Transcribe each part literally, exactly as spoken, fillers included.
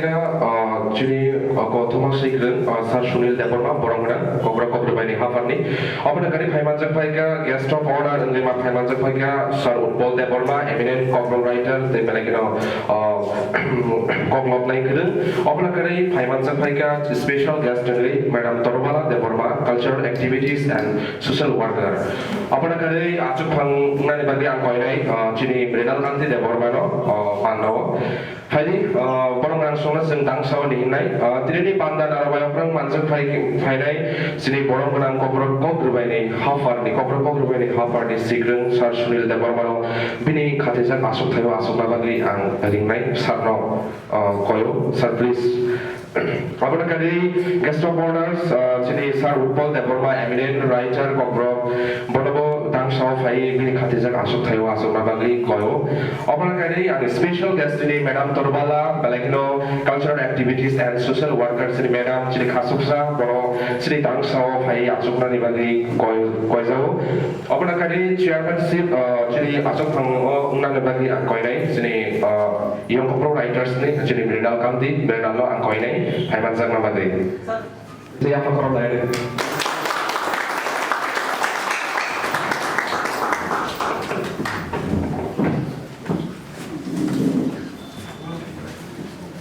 Ah, chini, ah, kothoma sigrwng, ah, Sir Sunil Debbarma, borok gwnang, Kokborok Kokborok bai ni hapharni. Oboni kari phaimanjak phaikha, guest of honor wngwi ma phaimanjak phaikha, Sir Utpal Debbarma, eminent Kokborok writer, tei belai kheno, ah, koklopnai kwrwng. Oboni kari phaimanjak phaikha, special guest wngwi Madam Torbala Debbarma, cultural activities and social worker. Oboni kari achukphang wngnani bagwi ang koinai, ah, chini Mrinal Kanti Debbarma no, ah, pandao. Phaidi, ah, borok nang songno chwng tang sao ni hinai. Ah, tini ni panda naro bai okrang manjak phai, phainai chini borok gwnang Kokborok Kokborok bai ni hapharni, Kokborok Kokborok bai ni hapharni sigrwng Sir Sunil Debbarma no bini khatijak aswk thaio aswkna bagwi ang ringnai sir no, ah, koyo. Sir, please. Aboni kari guest of honors, ah, chini Sir Utpal Debbarma, eminent writer Kokborok, bonobo tang sao phai bini khatijak aswk thaio aswkna bagwi koyo. Oboni kari ani special guest ni Madam Torbala, belai kheno cultural activities and social worker chini Madam chini khasuksa, bono chini tang sao phai achuknani bagwi koi-, koijao. Oboni kari chairmanship, ah, chini achukphang o wngnani bagwi ang koinai chini, ah, Young Kokborok Writers ni chini Mrinal Kanti, Mrinal no ang koinai phaimanjakna bagwi. Tei yapha khorok lai.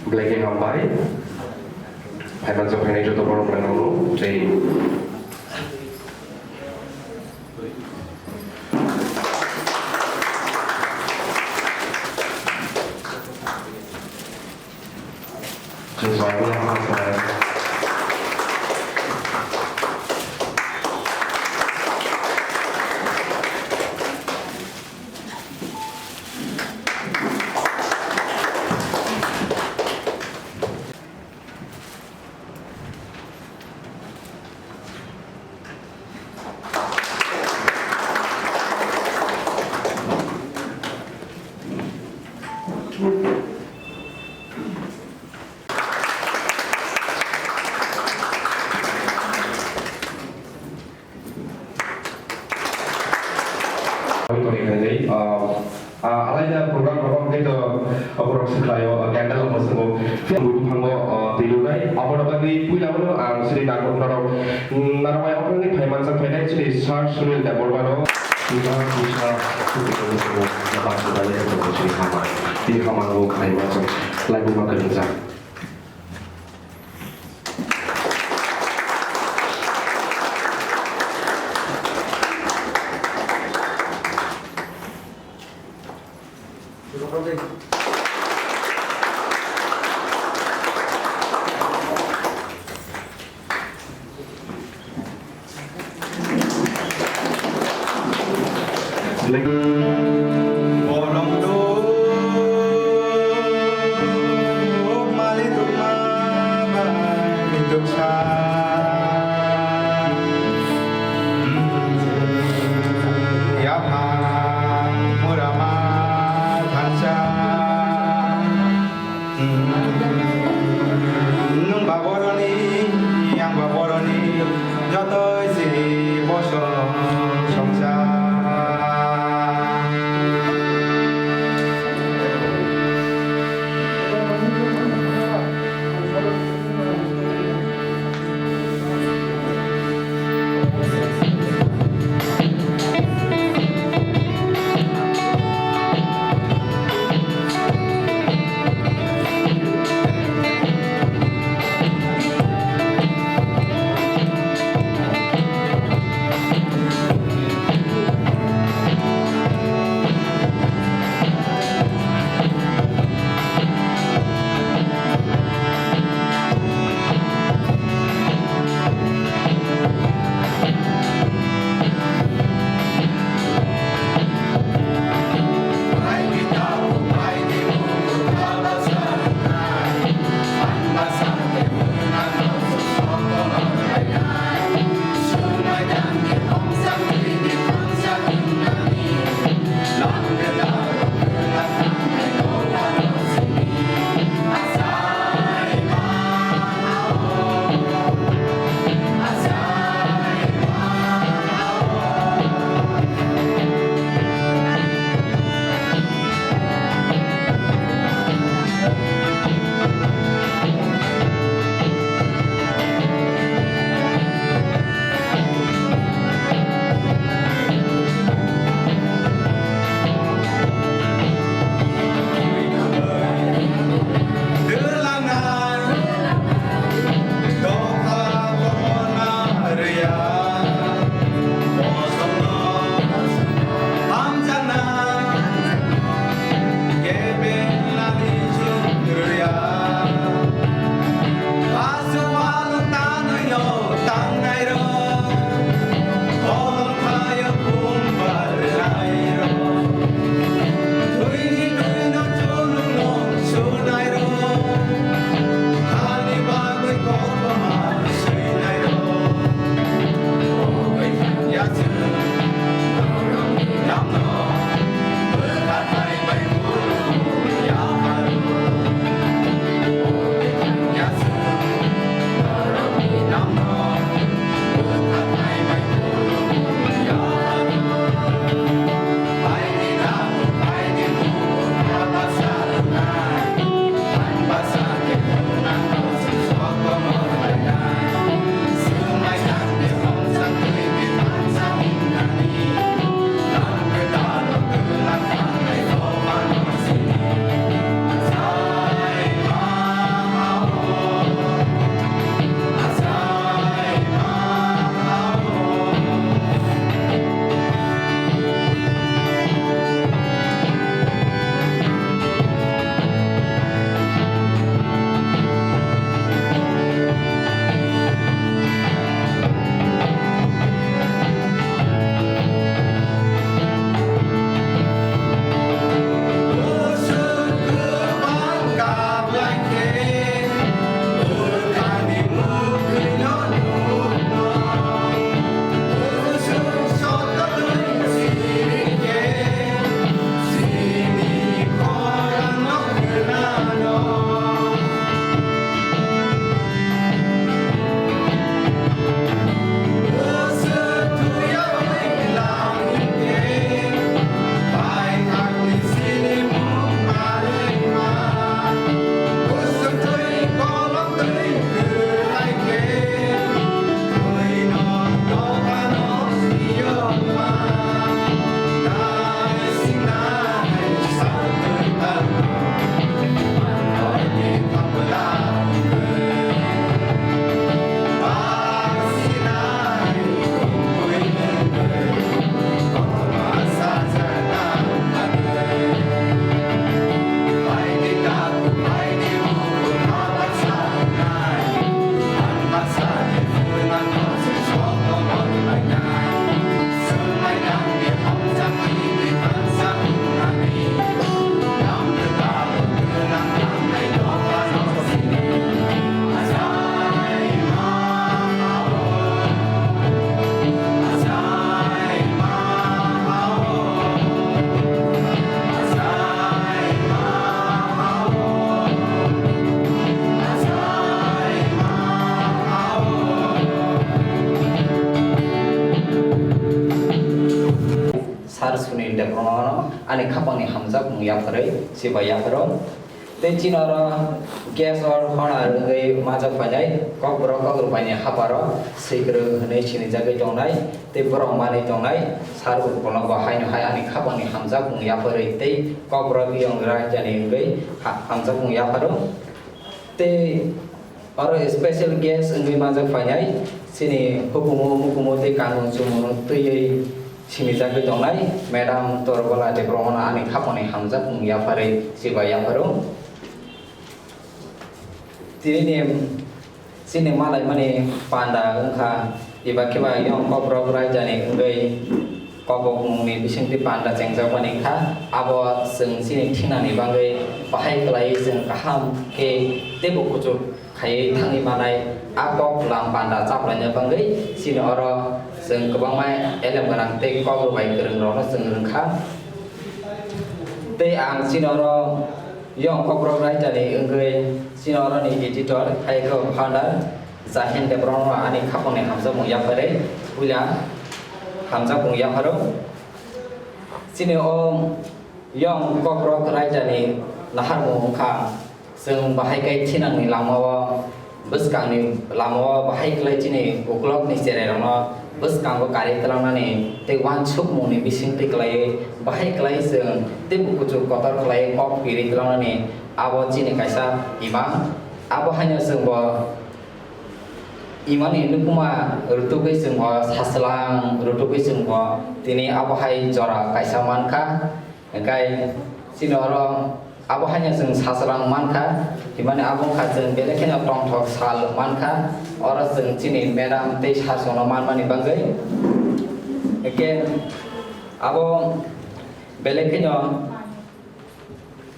Belai khe hambai. Phaimanjak phainai joto borok rok no tei Toni khainai, ah, ah, alaida program rok tei to, ah, borok se khlaio, ah, candle bo swngo. Phiya buphango, ah, twi lwnai. Abono bagwi puila bono ang sri narwk norok, mm, narwk bai okrokni phaimanjak phainai sri Sir Sunil Debbarmano. Puila puisa, sri Haman, twi Haman bo khlaimanjak, khlaibuma kwrwngjak. Yaphang murama thansa. Nwng ba boroni, ang ba boroni, jotoi si bosong songsa. Sunil Debbarmano ani khapangni hamjakmung yapharwi sibai yapharo. Tei chini oro guest or honor wngwi majak phainai Kokborok Kokborok baini haparo swikwrwng hwnwi sinijagwi tongnai tei borok manwi tongnai Sir Utpolno bo haino hai ani khapangni hamjakmung yapharwi tei Kokborok Yong Raijani wngwi ha-, hamjakmung yapharo. Tei oro special guest wngwi manjak phainai chini hukumu mukumu tei kanmung chumung twiwi sinijagwi tongnai Madam Torbola Debbarmano ani khapangni hamjakmung yapharwi sibai yapharo. Tini ni chini malaimani panda wngkha, eba khe ba Yong Kokborok Raijani wngwi kokbokmungni bisingtwi panda chengjakmani wngkha. Abo chwng chini thinani bagwi bahai kwlaiwi chwng kaham khe teibo kuchuk khaiwi thangwi manai a kok lam panda chaplaina bagwi chini oro chwng kwbangma elem gwnang tei kok rwbai kwrwng rokno chwng rwngkha. Tei ang chini oro Yong Kokborok Raijani wngwi chini oroni editor hai khe founder Jahin Debbarma ani khapangni hamjakmung yapharwi puila hamjakmung yapharo. Chini o Yong Kokborok Raijani naharmung wngkha chwng bahai khe thinangni lamao bwskangni lamao bahai kwlai chini ukulokni cherairokno bwskango karwi twlangnani tei uansukmungni bisingtwi kwlaiwi bahai kwlai chwng teibo kuchuk kotor kwlaiwi kok piri twlangnani abo chini kaisa imang. Abo haino chwngbo imani nukma rwtugwi chwngbo sachwlang rwtugwi chwngbo tini abo hai jora kaisa mankha. Hingkai chini oro abo haino chwng sachwlang mankha, himani abo wngkha chwng belai kheno tongthok sal mankha, oro chwng chini madam tei sir chwngno manmani bagwi. Hingke abo belai kheno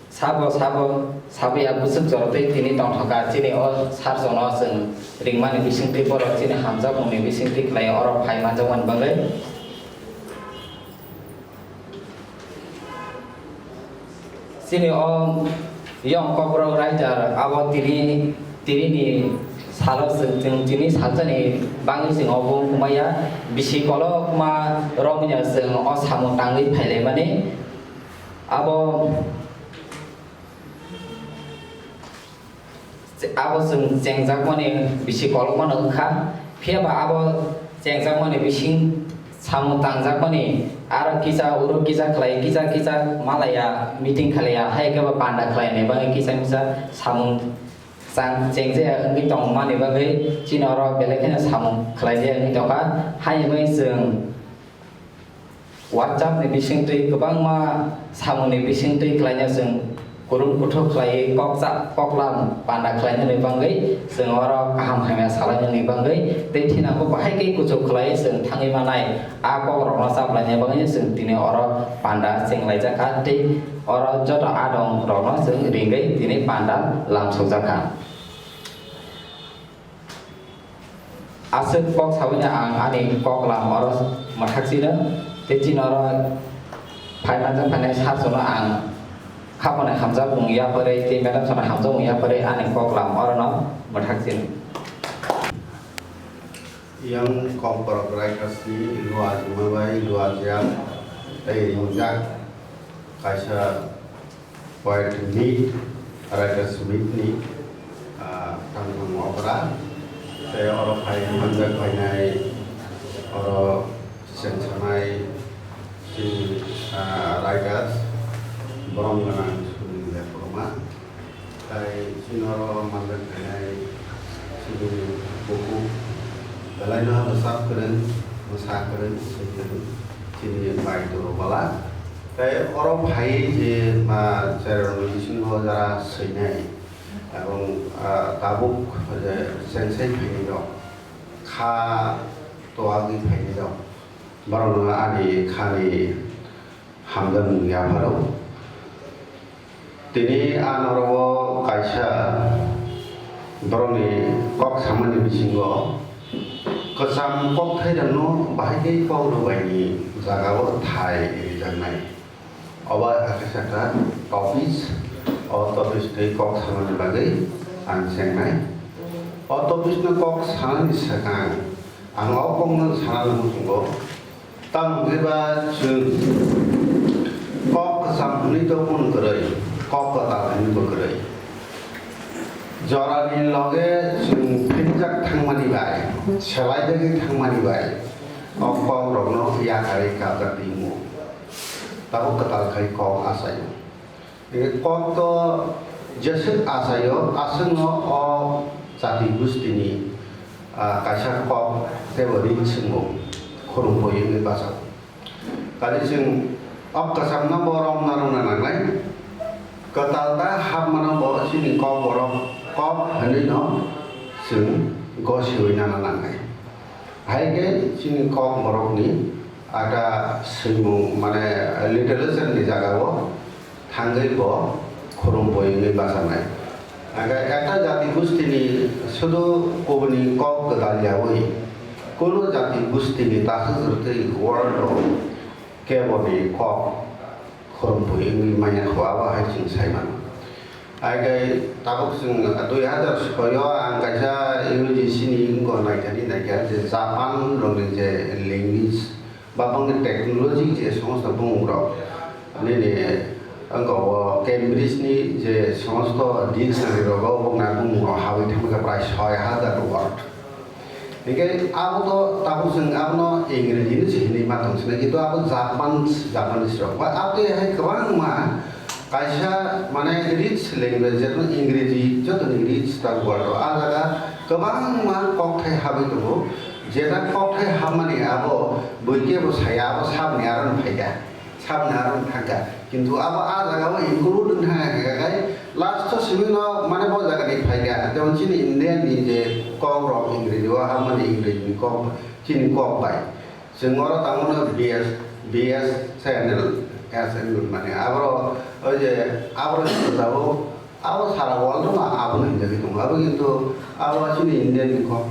sabo, sabo, sabo ya bwswk jorotwi tini tongthoka chini o sir chwngno chwng ringmani bisingtwi borok chini hamjakmungni bisingtwi khlai oro phai manjakmani bagwi. Chini o Yong Kokborok Raijak abo tini, tinini salo chwng, chwng tini salsani bagwi chwng obo wngmaya. Bisi kolokma romya chwng o samung tangwi phailaimani. Abo Abo chwng chengjakmani bisi kolokmano wngkha, phiya ba abo chengjakmani bising samung tangjakmani aro kisa uro kisa khlai, kisa kisa malaya, meeting khlaiya, hai khe ba panda khlainai bagwi kisa misa samung chang-, chengjaya wngwi tongmani bagwi chini oro belai kheno samung khlaijaya wngwi tongkha. Hai wngwi chwng WhatsApp ni bisingtwi kwbangma samungni bisingtwi khlaina chwng kurum kuthuk khlaiwi koksa koklam panda khlainani bagwi chwng oro kaham hamya salainani bagwi tei thinango bahai khe kuchuk khlaiwi chwng thangwi manai a kokrokno chaplaina bagwi chwng tini oro panda chenglaijak kha tei oro joto adong rokno chwng ringwi tini panda lamsokjak kha. Aswk kok saui no ang ani kok lam oro mwthak chino, tei chini oro phai manjak phainai sir chwngno ang khapano hamjakmung yapharwi tei madam chwngno hamjakmung yapharwi ani kok lam oro no mwthak chino. Yang Kokborok Writers ni luajima bai luajak tei ringjak kaisa Poet meet Writers meet ni, ah, tangmung okra. Tei oro phai manjak phainai oro sengsanai chini, ah, writers borom gwnang Sunil Debbarma. Tai chini oro manjak phainai chini bukhuk belai no bwsa kwrwng, bwsa kwrwng, swi kwrwng chini bai Doro Bala. Tei oro phai je ma cheroni bisingo jara swinai, ebong, ah, tabuk je chengsai phainai rok, kha toagwi phainai rok, borokno ani khani hamjakmung yapharo. Tini a norok o kaisa borokni kok samani bisingo kwcham kokthai rokno bahai khe kok rwbaini jaga o thai rijaknai. Obo hakhe sakha topis, o topis twi kok samani bagwi ang chengnai. O topis no kok sanani swkang ang o kok no sana muchungo. Tamo khe ba chwng Tei tongmung kwrwi, kok kwtal hwnwi bo kwrwi. Jorani loge chwng phinjak thangmani bai, selaijagwi thangmani bai, o kokrokno yakarwi kabjak tongmung. Tabuk kwtal khai kok achaio. Tei kok to jeswk achaio, aswkno o jati gustini, ah, kaisa kok teibo ring swngmung khurumui wngwi bachao. Kali chwng o kwchangno bo romna rwna nangnai. Kwtal ta hapmano bo chini kok borok kok hwnwi no chwng gosiwi nana nangnai. Hai khe chini kok borokni ata swimung mane literature ni jagao thangwi bo khurumui wngwi bachanai. Hingkhe ekta jati gustini sudu kubuni kok gwdal yaui, kunu jati gustini tasuk rwtwi world o keboni kok khurumui wngwi manya kho, abo hai chwng sai mano. Hingkhe tabuk chwng dui hazar soi o ang kaisa U G C ni wngkha naithani naikha je Japan rokni je language ba bangni technology je somosto bumung rok nini wngkha o Cambridge ni je somosto dictionary rogo bongna bumung rok habwi thangkha prai soi hazar word. Hingke abo to tabuk chwng abono Ingreji ni se hinwi ma tong sinai, kintu abo Japan, Japanese rok ba abo hai kwbangma kaisa mane rich language, jeto Ingreji jotoni rich ta world o, ah jaga kwbangma kokthai habwi tongo, jeta kokthai habmani abo bui kebo saya, abo saboni aro phaikha. Saboni aro thangkha. Kintu abo ah jaga o include wng thangkha khe kai last o simi no mane bo jaga ni phaikha. Jemon chini India ni je kok rok Ingreji o habmani Ingreji ni kok chini kok bai. Chwng oro tamo no B S, B S channel, S N mane abro oi je abro jabo abo sara world no abo no hinjagwi tongo. Abo kintu abo chini India ni kok.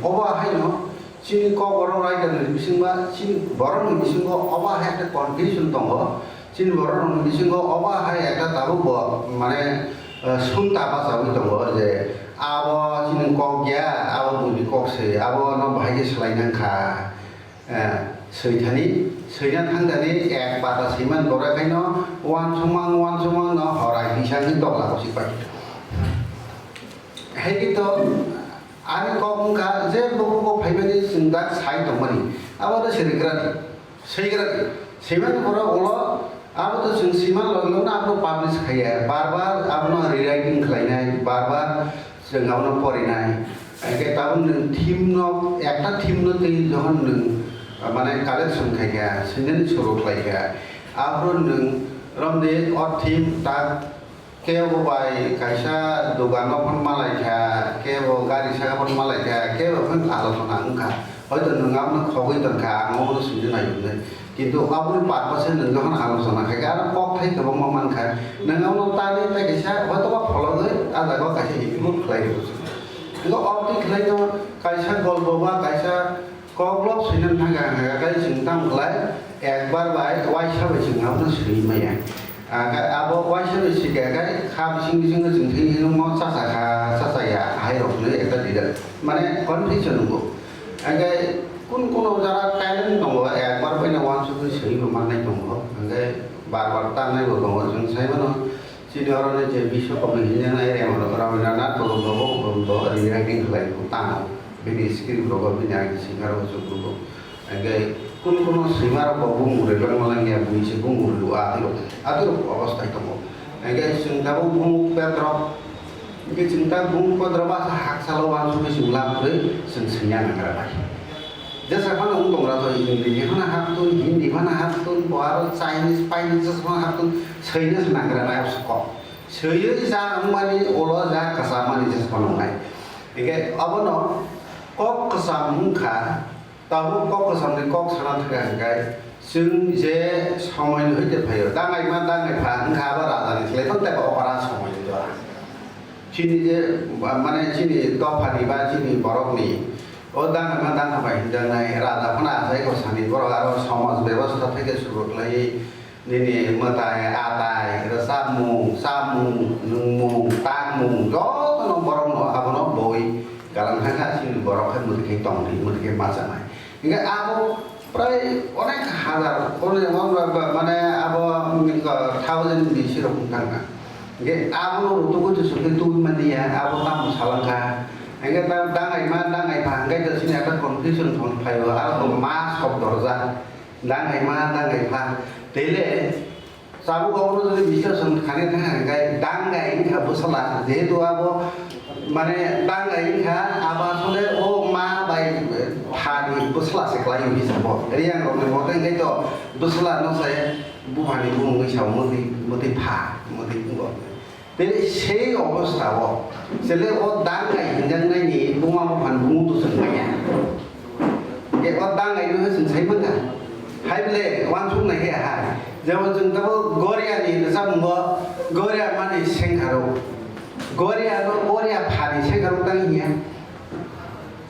Obo haino chini Kokborok raida ni bisingo, chini borok ni bisingo obo hai ekta confusion tongo. Chini borok rok ni bisingo obo hai ekta tabuk bo mane, eh, sunta bachawi tongo je abo chini kok ya, abo buini kok se, abo no bahai khe swlai nang kha. Eh, swithani, swina thangdani ek pata swiman borai khaino uansukmang, uansukmang no horai bisani tokla kosik pai. Hai khe to Ani kok wngkha je bukugo phaimani chwng dak sai tongmani, abo to sirikrani, swikrani, swimani borok ulo abo to chwng swima logi logi no abono publish khaiya, bar bar abono rewriting khlainai, bar bar chwng abono porinai. Hingke tabuk nwng theme no, ekta theme no twi jokhon nwng, ah, mane collection khaikha, swinani suru khlaikha, aphuru nwng romdi o theme tak Kebo bai kaisa dogan o phano malai kha, kebo gari saka phano malai kha, kebo phano alochona wng kha. Hoito nwng abono khogwi tong kha, ang omono swngwi nai hwnwi. Kintu aboni purpose se nwng jokhon alochona khai kha, aro kokthai kwbangma man kha. Nwng abono tani tei kaisa hoito ba phologwi ah jaga o kaisa include khlai rw. Wngkha oboni khlaino kaisa golpo ba kaisa Koklop swinani thangkha hwnka khe chwng tamo khlai, ekbar bai uaisa bai chwng abono swi maya. Hwnka khe abo uaisa bai swikha khe kha bising bisingo chwng thwi hwnwi mo chacha kha, chacha ya hai rok hwnwi ekta dida. Mane confusion wngo. Hwnka khe kun kun jora talent tongo, ekbar bai no uansugwi swi bo mannai tongo. Hwnka khe bar bar tangnai bo tongo, chwng sai mano. Chini oro ni je Biswakobhi hinjaknai Ramo-, Rabindranath Tagore bo bo rewriting khlai tano. Bini script rogo bini agi singha rogo chukrugo. Hingke kun kuno swima rok bo bung uri langma langya bui se bung uri o atwi rok. Atwi rok obostai tongo. Hingke chwng tabuk bung pedrok. Hingke chwng tabuk bung pedrok basa hakchalo uansugwi chwng lam kwrwi chwng swngya nangra bai. Jesa phano wng tongra to English phano haptun, Hindi phano haptun, bo aro Chinese, Chinese jesa phano haptun, swina se nangra nai abse kok. Swiwi ja wngmani ulo ja kwcham mani jesa phano wngnai. Hingke abono kok kwcham wngkha, tabuk kok kwchamni kok sana thwkha hingkai chwng je somoini hoite phaio, dangaima dangai pha wngkha abo rajani slai phano teibo opera somoini jora. Chini je, mane chini dophani ba chini borokni o dana ma dana bai hinjaknai raja phano achai ko sani borok aro somaj bebostha theke suru khlai nini mwtai atai rwchapmung chamung nungmung tangmung jotono borokno abono boi galang thangkha chini borok khe mwtai khe tongdi mwtai khe machanai hingkhe abo prai onek hazar mane abo Thousand bisi rok wng thangkha. Hingke abono rutugwi to chwngwi tubui manliya, abo tamo salangkha. Hingke ta dangaima, dangaipha, hingke to chini ata confusion thon phaio, aro to ma sok dorjak. Dangaima, dangaipha. Tele, tabuk abono jodi bisleson khanai thangkha, hingke dangai wngkha bwsala, jehetu abo, mane, dangai wngkha, abo asole o ma bai pha ni bwsala se kwlai wngwi sabo. Riyang rokni mote hingke to bwsala no se buphani bumung wngwi sao, mwtwi, mwtwi pha, mwtwi wngo. Tei sei obostha o, chwle o dangai hinjaknaini buma buphani bumung to chwng manya. Tei o dangai no chwng sai mankha. Hai bole uansuk nai khe hai. Jemon chwng tabuk Goria ni rwchapmungo Goria mani sengkharuk. Goria no Goria phani sengkharuk tang hiya.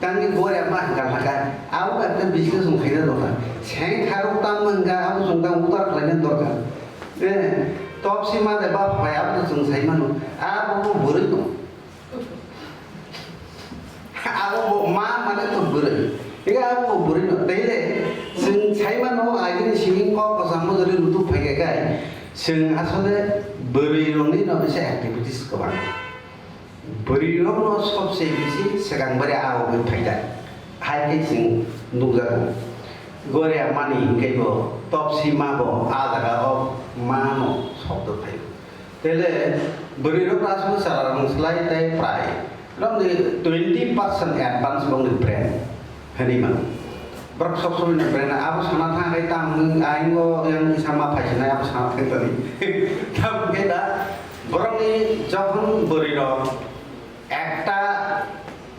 Tangni Goria ma hwnka laka, abo ekta bisleson khaina dorkar. Seng kharok tamo hwnka, abo chwng tamo utar khlaina dorkar. Eh, topsi ma de bap bai, abo to chwng sai mano. Abo bo bwrwi no. Abo bo ma mane to bwrwi. Ega abo bo bwrwi no. Tei le chwng sai mano, agini simi kok kwchangma jodi rutuk phai khe kai. Chwng asole bwrwi rokni no bisa activities kwbang. Bwrwi rokno sobse bisi swkang bari abo bai phaijak. Hai khe chwng nukjago. Goria mani hinkhe bo topsi ma bo a jaga o ma no sobdo phaio. Tele bwrwi rok aswk chwla rok slai tei prai. Rok ni twenty percent advance bong ni brain. Hwnwi mano. Borok sok sok ni brain abo sana thang hai tang nung aing o yang kisa ma phai sinai abo sana thang tani. Tamo khe da borok ni jokhon bwrwi rok ekta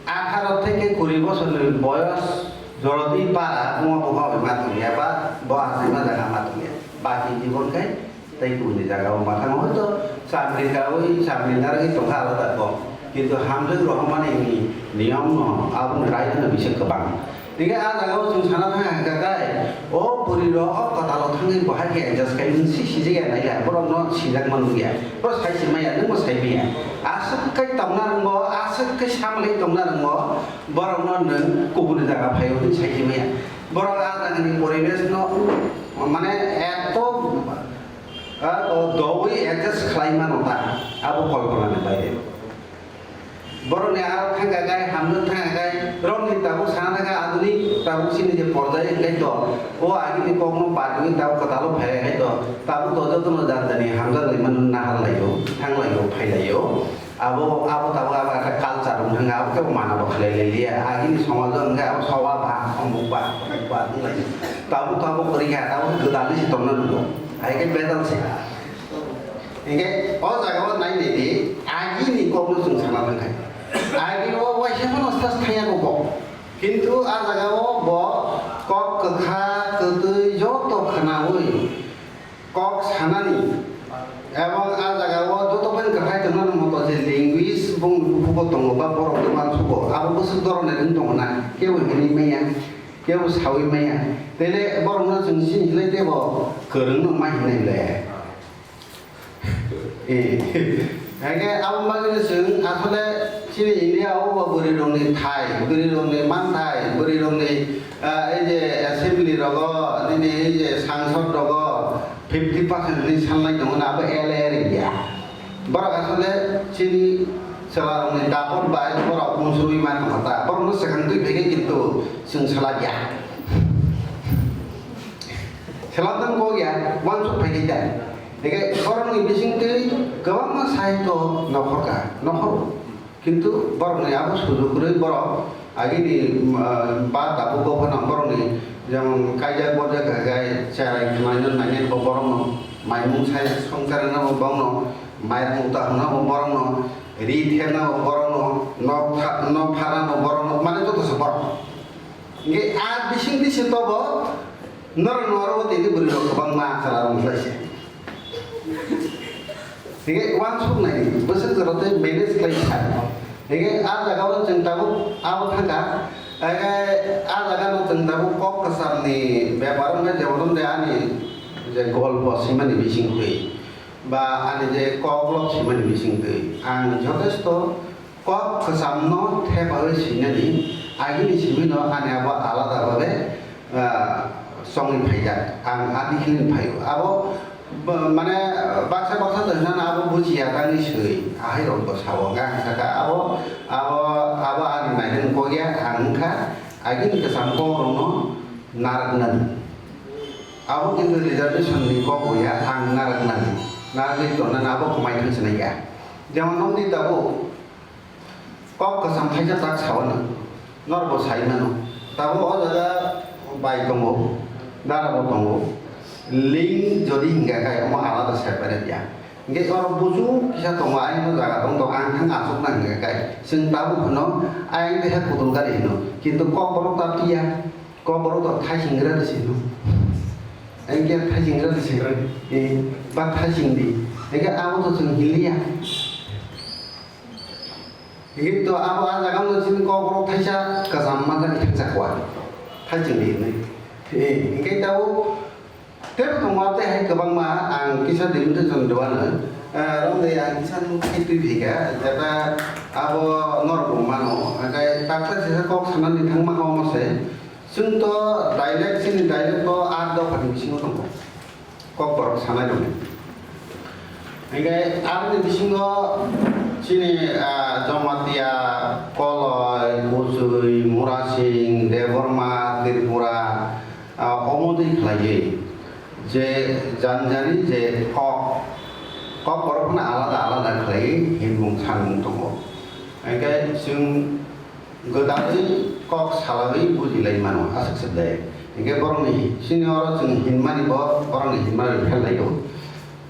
atharo theke kuri bosor ni boyos jorodi para buma buma bai ma tong ya ba bo asai ma jaga ma tong ya. Baki jibon khai Tei kubuni jaga o mathang hoito chamri kawi chamri narwgwi tongkha alada kok. Kintu hamjwk rohormani ni niyom no aboni raida no bising kwbang. Tei a jaga o chwng sana thang kha kai, o bwrwi rok o kwtal o thangwi bo hai khe adjust khai wng si sijak ya nai ya, borok no sijak man ya, borok sai si maya, nwng bo sai maya. Aswk kai tongna rwngbo, aswk kai samlai tongna rwngbo, borok no nwng kubuni jaga phai o sai si maya. Borok a jaga ni poribesh no mane eto Ah, o dowi adjust khlai mano ta, abo kolpona ni baire. Borok ni aro thangka kai, hamjwk thangka kai, rok ni tabuk sana thangka aduni, tabuk chini je porjai wngkai to, o agini kok no badwi tabuk kwtal o phai hai to, tabuk to joto no jat jani hamjak lai mano nahar lai o, thang lai o, phai lai o. Abo, abo tabuk abo ekta culture wng thangka, abo kebo mana bo khlai lai liya. Agini somaj o wngkha abo soba ba, omuk ba, omuk ba wng lai. Tabuk, tabuk kwrwi kha, tabuk gwdalwi se tongna nango. Hai khe bedal se. Hinkhe o jaga o nai nai di, agini kok no chwng sana thang khai. Agi o waisa phano sas thaya kok bo. Kintu a jaga o bo kok kwkha, kwtwi joto khwnawi. Kok sanani, ebong a jaga o joto bai kwthai tongna nangma to je language bong bukugo tongo ba borok ni uansugo, abo bwswk doronai wng tongo na, kebo hinwi maya, kebo sawi maya, tele borok no chwng sini hinlai tebo kwrwng no ma hinai le. Eh, hingke abo bagwi chwng asole chini India o bo bwrwi rok ni thai, bwrwi rok ni manthai, bwrwi rok ni, ah, ei je assembly rogo, nini ei je sangsod rogo, fifty percent hinwi sanlai tongo na, abo L A area. Borok asole chini chwla rokni dapot bai borok unsuri ma tongkha ta. Borok no swkang twi phaikhe kintu chwng swlaiya. Swlak tang kok ya, uansuk phaikhe ta. Hingke borokni bisingtwi kwbangma sahityo nokhorkha, nokhoro. Kintu borokni abo sujuk kwrwi borok agini, um, ba tabuk phano borokni jemon kaijak borjak kha khe cherai khwnaino nainai bo borokno maimung sai songchar wngna bo borokno mairung uta hwnna bo borokno ri thepna bo borokno nok tha-, nok pharna bo borokno mane joto se borok. Hingke a bising bising tobo norok norok tini bwrwi rok kwbangma chwla rok wngkhlai se. Hingke uansuk nai, bwswk jora tei manage khlai sa. Hingke a jaga o chwng tabuk abo thangkha, hingke a jaga no chwng tabuk kok kwcham ni bepar wngkha, jemon wngkha ani je golpo swimani bising twi, ba ani je kok lok swimani bising twi, ang jotesto kok kwcham no thepawi swinani, agini simi no ani abo alada babe, ah, chongwi phaijak, ang adi khini phaio. Abo Bo-, mane, baksa baksa to hinana abo bujiya tangni swi, ahai rok bo sao, hwnkhe ang sakha, abo, abo, abo ani nainani kok ya, ang wngkha, agini kwcham kok rokno narwknani. Abo kintu reservation ni kok bo ya, ang narwknani, narwgwi tongnani abo kwmai thang sinai ya. Jemon nokni tabuk, kok kwcham thaisa tak sao no, norok bo sai mano. Tabuk o jaga bai tongo, dara bo tongo. Link jodi hingka kai omo alada separate ya. Hingke oro buju kisa tongo, ayang no jaga tong tong, ang thang asuk na hingka kai. Chwng tabuk hwno, ayang teha kutul gari hino. Kintu kok borok ta tiya, kok borok to thaising gra de sino. Hingke thaising gra de sino. Eh, ba thaising di. Hingke abo to chwng hiliya. Hingke to abo a jaga no chini kok borok thaisa kwcham ma jani thangsa kua. Thaising di hinwi. Eh, hingke tabuk tebo tongo tei hai kwbangma ang kisa delimitation rwano. Eh, romwi ang kisa nuk khe twi phaikha, jeta abo norok bo mano. Hingke taksa sisa kok sanani thangma kha omo se. Chwng to dialect, chini dialect to art dopha ni bisingo tongo. Kokborok sanai rokni. Hingke aboni bisingo chini, ah, Jamatia, Koloi, Kuchui, Murasing, Debbarma, Tripura, ah, omo twi khlaiwi je jani jani je kok, kokborok phano alada alada khlaiwi hinmung sanmung tongo. Hingke chwng Gwdalwi kok salaiwi bujilai mano, aswk se de. Hinkhe borokni sini oro chwng hinmani bo borokni hinmani phel laio.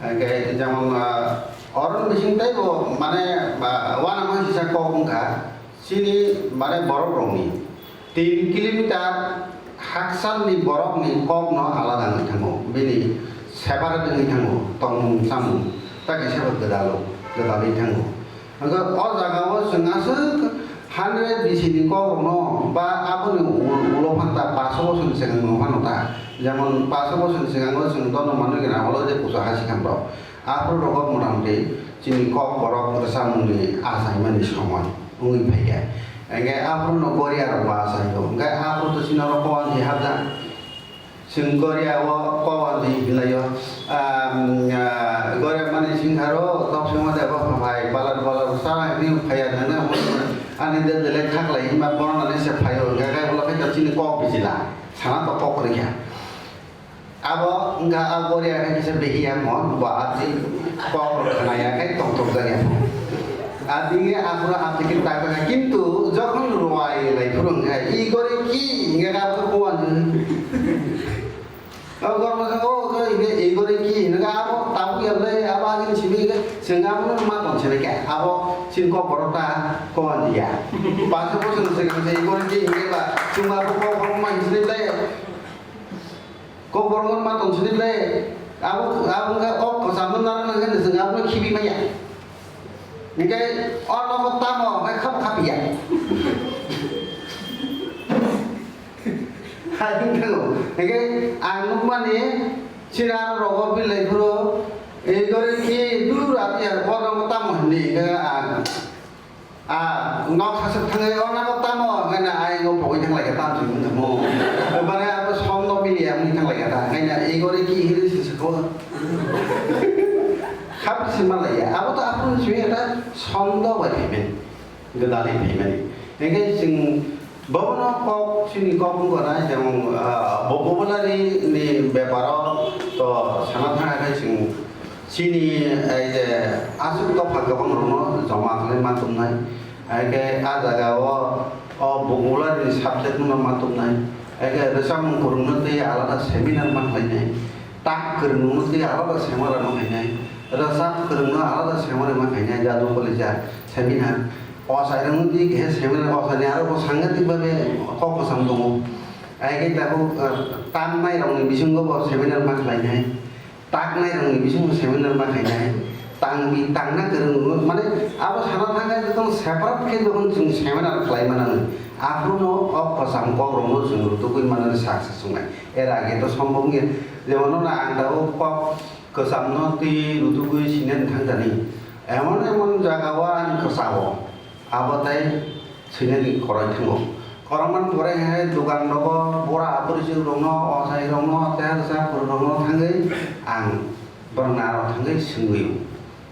Hinkhe jemon, ah, oroni bising teibo mane, ah, uanama sisa kok wngkha, chini mane borok rokni tin kilometer hakchalni borokni kokno alada wngwi thango, bini separate wngwi thango, tongmung chamung, ta kaisa bo gwdalo, gwdalwi thango. Hwnkhe o jagao chwng aswk hundred bisi ni kokrokno ba aboni ulo, ulo phano ta, paso bosor ni swkang no phano ta, jemon paso bosor ni swkango chwng dono manwi gana olo je kuchuk hasikham rok. Aphuru rogo motamoti chini kok borok rwchapmung ni achaimani somoi wngwi phaikha. Hwnkhe aphuru no Korea rok bo achaio. Hwnkhe aphuru to chini oro kowan si habjak. Chwng Korea o kowan di hinlaio, ah, Korea mani singkharo tok sima de bo phai balar balar sa ni phaya nana ani de de le khaklai hinma bono nani se phaio, hwnkhe khe ulo khe chini kok bijila sana to kok rikha. Abo wngkha a Korea khe kisa behiya mon bo ati kok rok khnaya khe tongthok jagya. Adinge aphuru aptiki takjaka, kintu jokhon ruai lai phuru wngkha, "Igore ki?" Hingkha khe aphuru kuwan. O gormo sa, "O, o, hingkhe igore ki?" Hingkha abo tabuk ya le, abo agini simi hingkhe chwng abono ma tong sini khe. Abo chini kok borok ta kuwan diya. Paso bosor se khe igore ki hingkhe ba chwng abo kok borok ma hinsini le. Kok borok ma tong sini le. Abo, abo wngkha o kwcham no narwk nang khe chwng abono khibi maya. Hingke o nogo tamo hwnkhai khap khap ya. Hai wngkha o. Hingke ang nukmani chini aro rogo bilai phuru, ei gori ki dur ati ya, o nogo tamo hindi, hingke ang, a, nok sasuk thangwi o nogo tamo, hingke na ai o pogwi thanglai khe tam simi wngkha mo. Mane abo som no mili ya wngwi thanglai khe ta, hingke na ei gori ki hiri sisiko. Khabri se malaiya, abo to aphuru simi ekta sondo bai phaimani, gwdalwi phaimani. Hingke chwng bobono kok, chini kok wngkha na, jemon, ah, bo-, vocabulary ni beparo to sana thangkha khe chwng chini, ei je, aswk dopha kwbang rokno joma khlai ma tongmai. Hingke a jaga o, o vocabulary ni subject no ma tongmai. Hingke rwchapmung kwrwngno tei alada seminar ma khlainai. Tak kwrwngno tei alada seminar ma khainai, rwchap kwrwngno alada seminar ma khainai, jadu kolija seminar, ochairokno tei khe seminar, ochaini aro bo sangatik babe kok kwcham tongo. Ai khe tabuk, ah, tamnairokni bisingo bo seminar ma khlainai, taknairokni bisingo seminar ma khainai. Tangbi tangna kwrwng rwng mane abo sana thangkhe jotono separate khe jokhon chwng seminar khlai mano, aphuru no o kwcham kok rokno chwng rutugwi manani sak se chwngnai. Er age to sombhob wngya, jemon no ang tabuk kok kwcham no twi rutugwi sinani thangkani, emon emon jaga o ang kwchao abo tai sinani khoroi thango. Khorokmani pore hai dukan rogo bura aporchik rokno, ochai rokno, tei rwchap kwrwng rokno thangwi ang Borok na aro thangwi swngwi,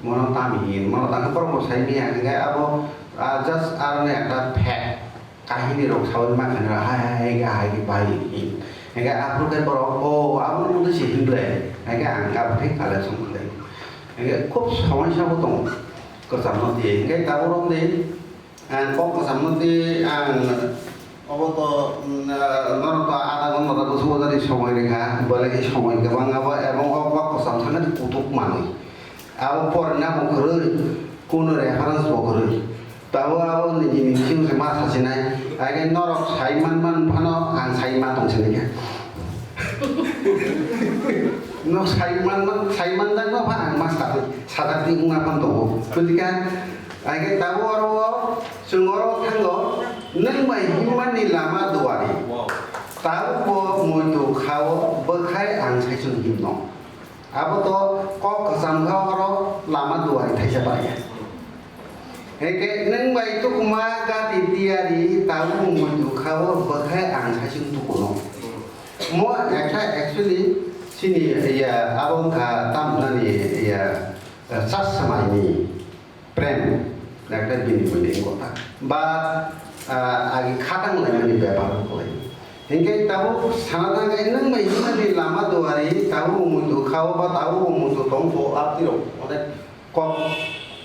mono tami hin, mono tangkhe borok bo sai manya, hingkhe abo, ah, just aroni ekta fact, kahini rok saui mankha, hai, hai, hai, hai, hai, bai hin. Hingkhe aphuru khe borok, "O, abono motwi se hin ble," hingkhe ang aphuru khe collection khlai. Hingkhe khub somoi sabo tongo, kwcham no di, hingkhe tabuk rok di, Ang kok kwcham no tei ang obo to, mm, ah, norok to ada ghonta ta bwswk jani somoi rikha, belai khe somoi kwbang abo, ebong o kok kwcham thangkhe kutuk manwi. Abo porina bo kwrwi, kuno reference bo kwrwi. Tabuk abo nini nini simi se ma sasinai, haikhe norok sai man man phano ang sai ma tong sinikha. Nok sai man man, sai man jak no pha ang ma sa, sajak di wngna phano tongo. Buji kha? Haikhe tabuk oro o chwng oro thango, nwng bai himmani lama duari. Tabuk bo muitu kha-o, bwkhai ang saichung himno. Abo to kok kwcham kha oro lama duari thaisa bai ya. Haikhe nwng bai tukuma gati tiyari tabuk muitu kha-o, bwkhai ang saichung tukuno. Mo ekha actually chini ya abo wngkha tamnani ya chasmaini. Prem, nakhe bini bini kotha. Ba, ah, agi khatang laimani bepar khlai. Hinkhe tabuk sana thangkhe nwng bai himani lama duari, tabuk muitu kha-o ba tabuk muitu tongkho, abdi rok onek kok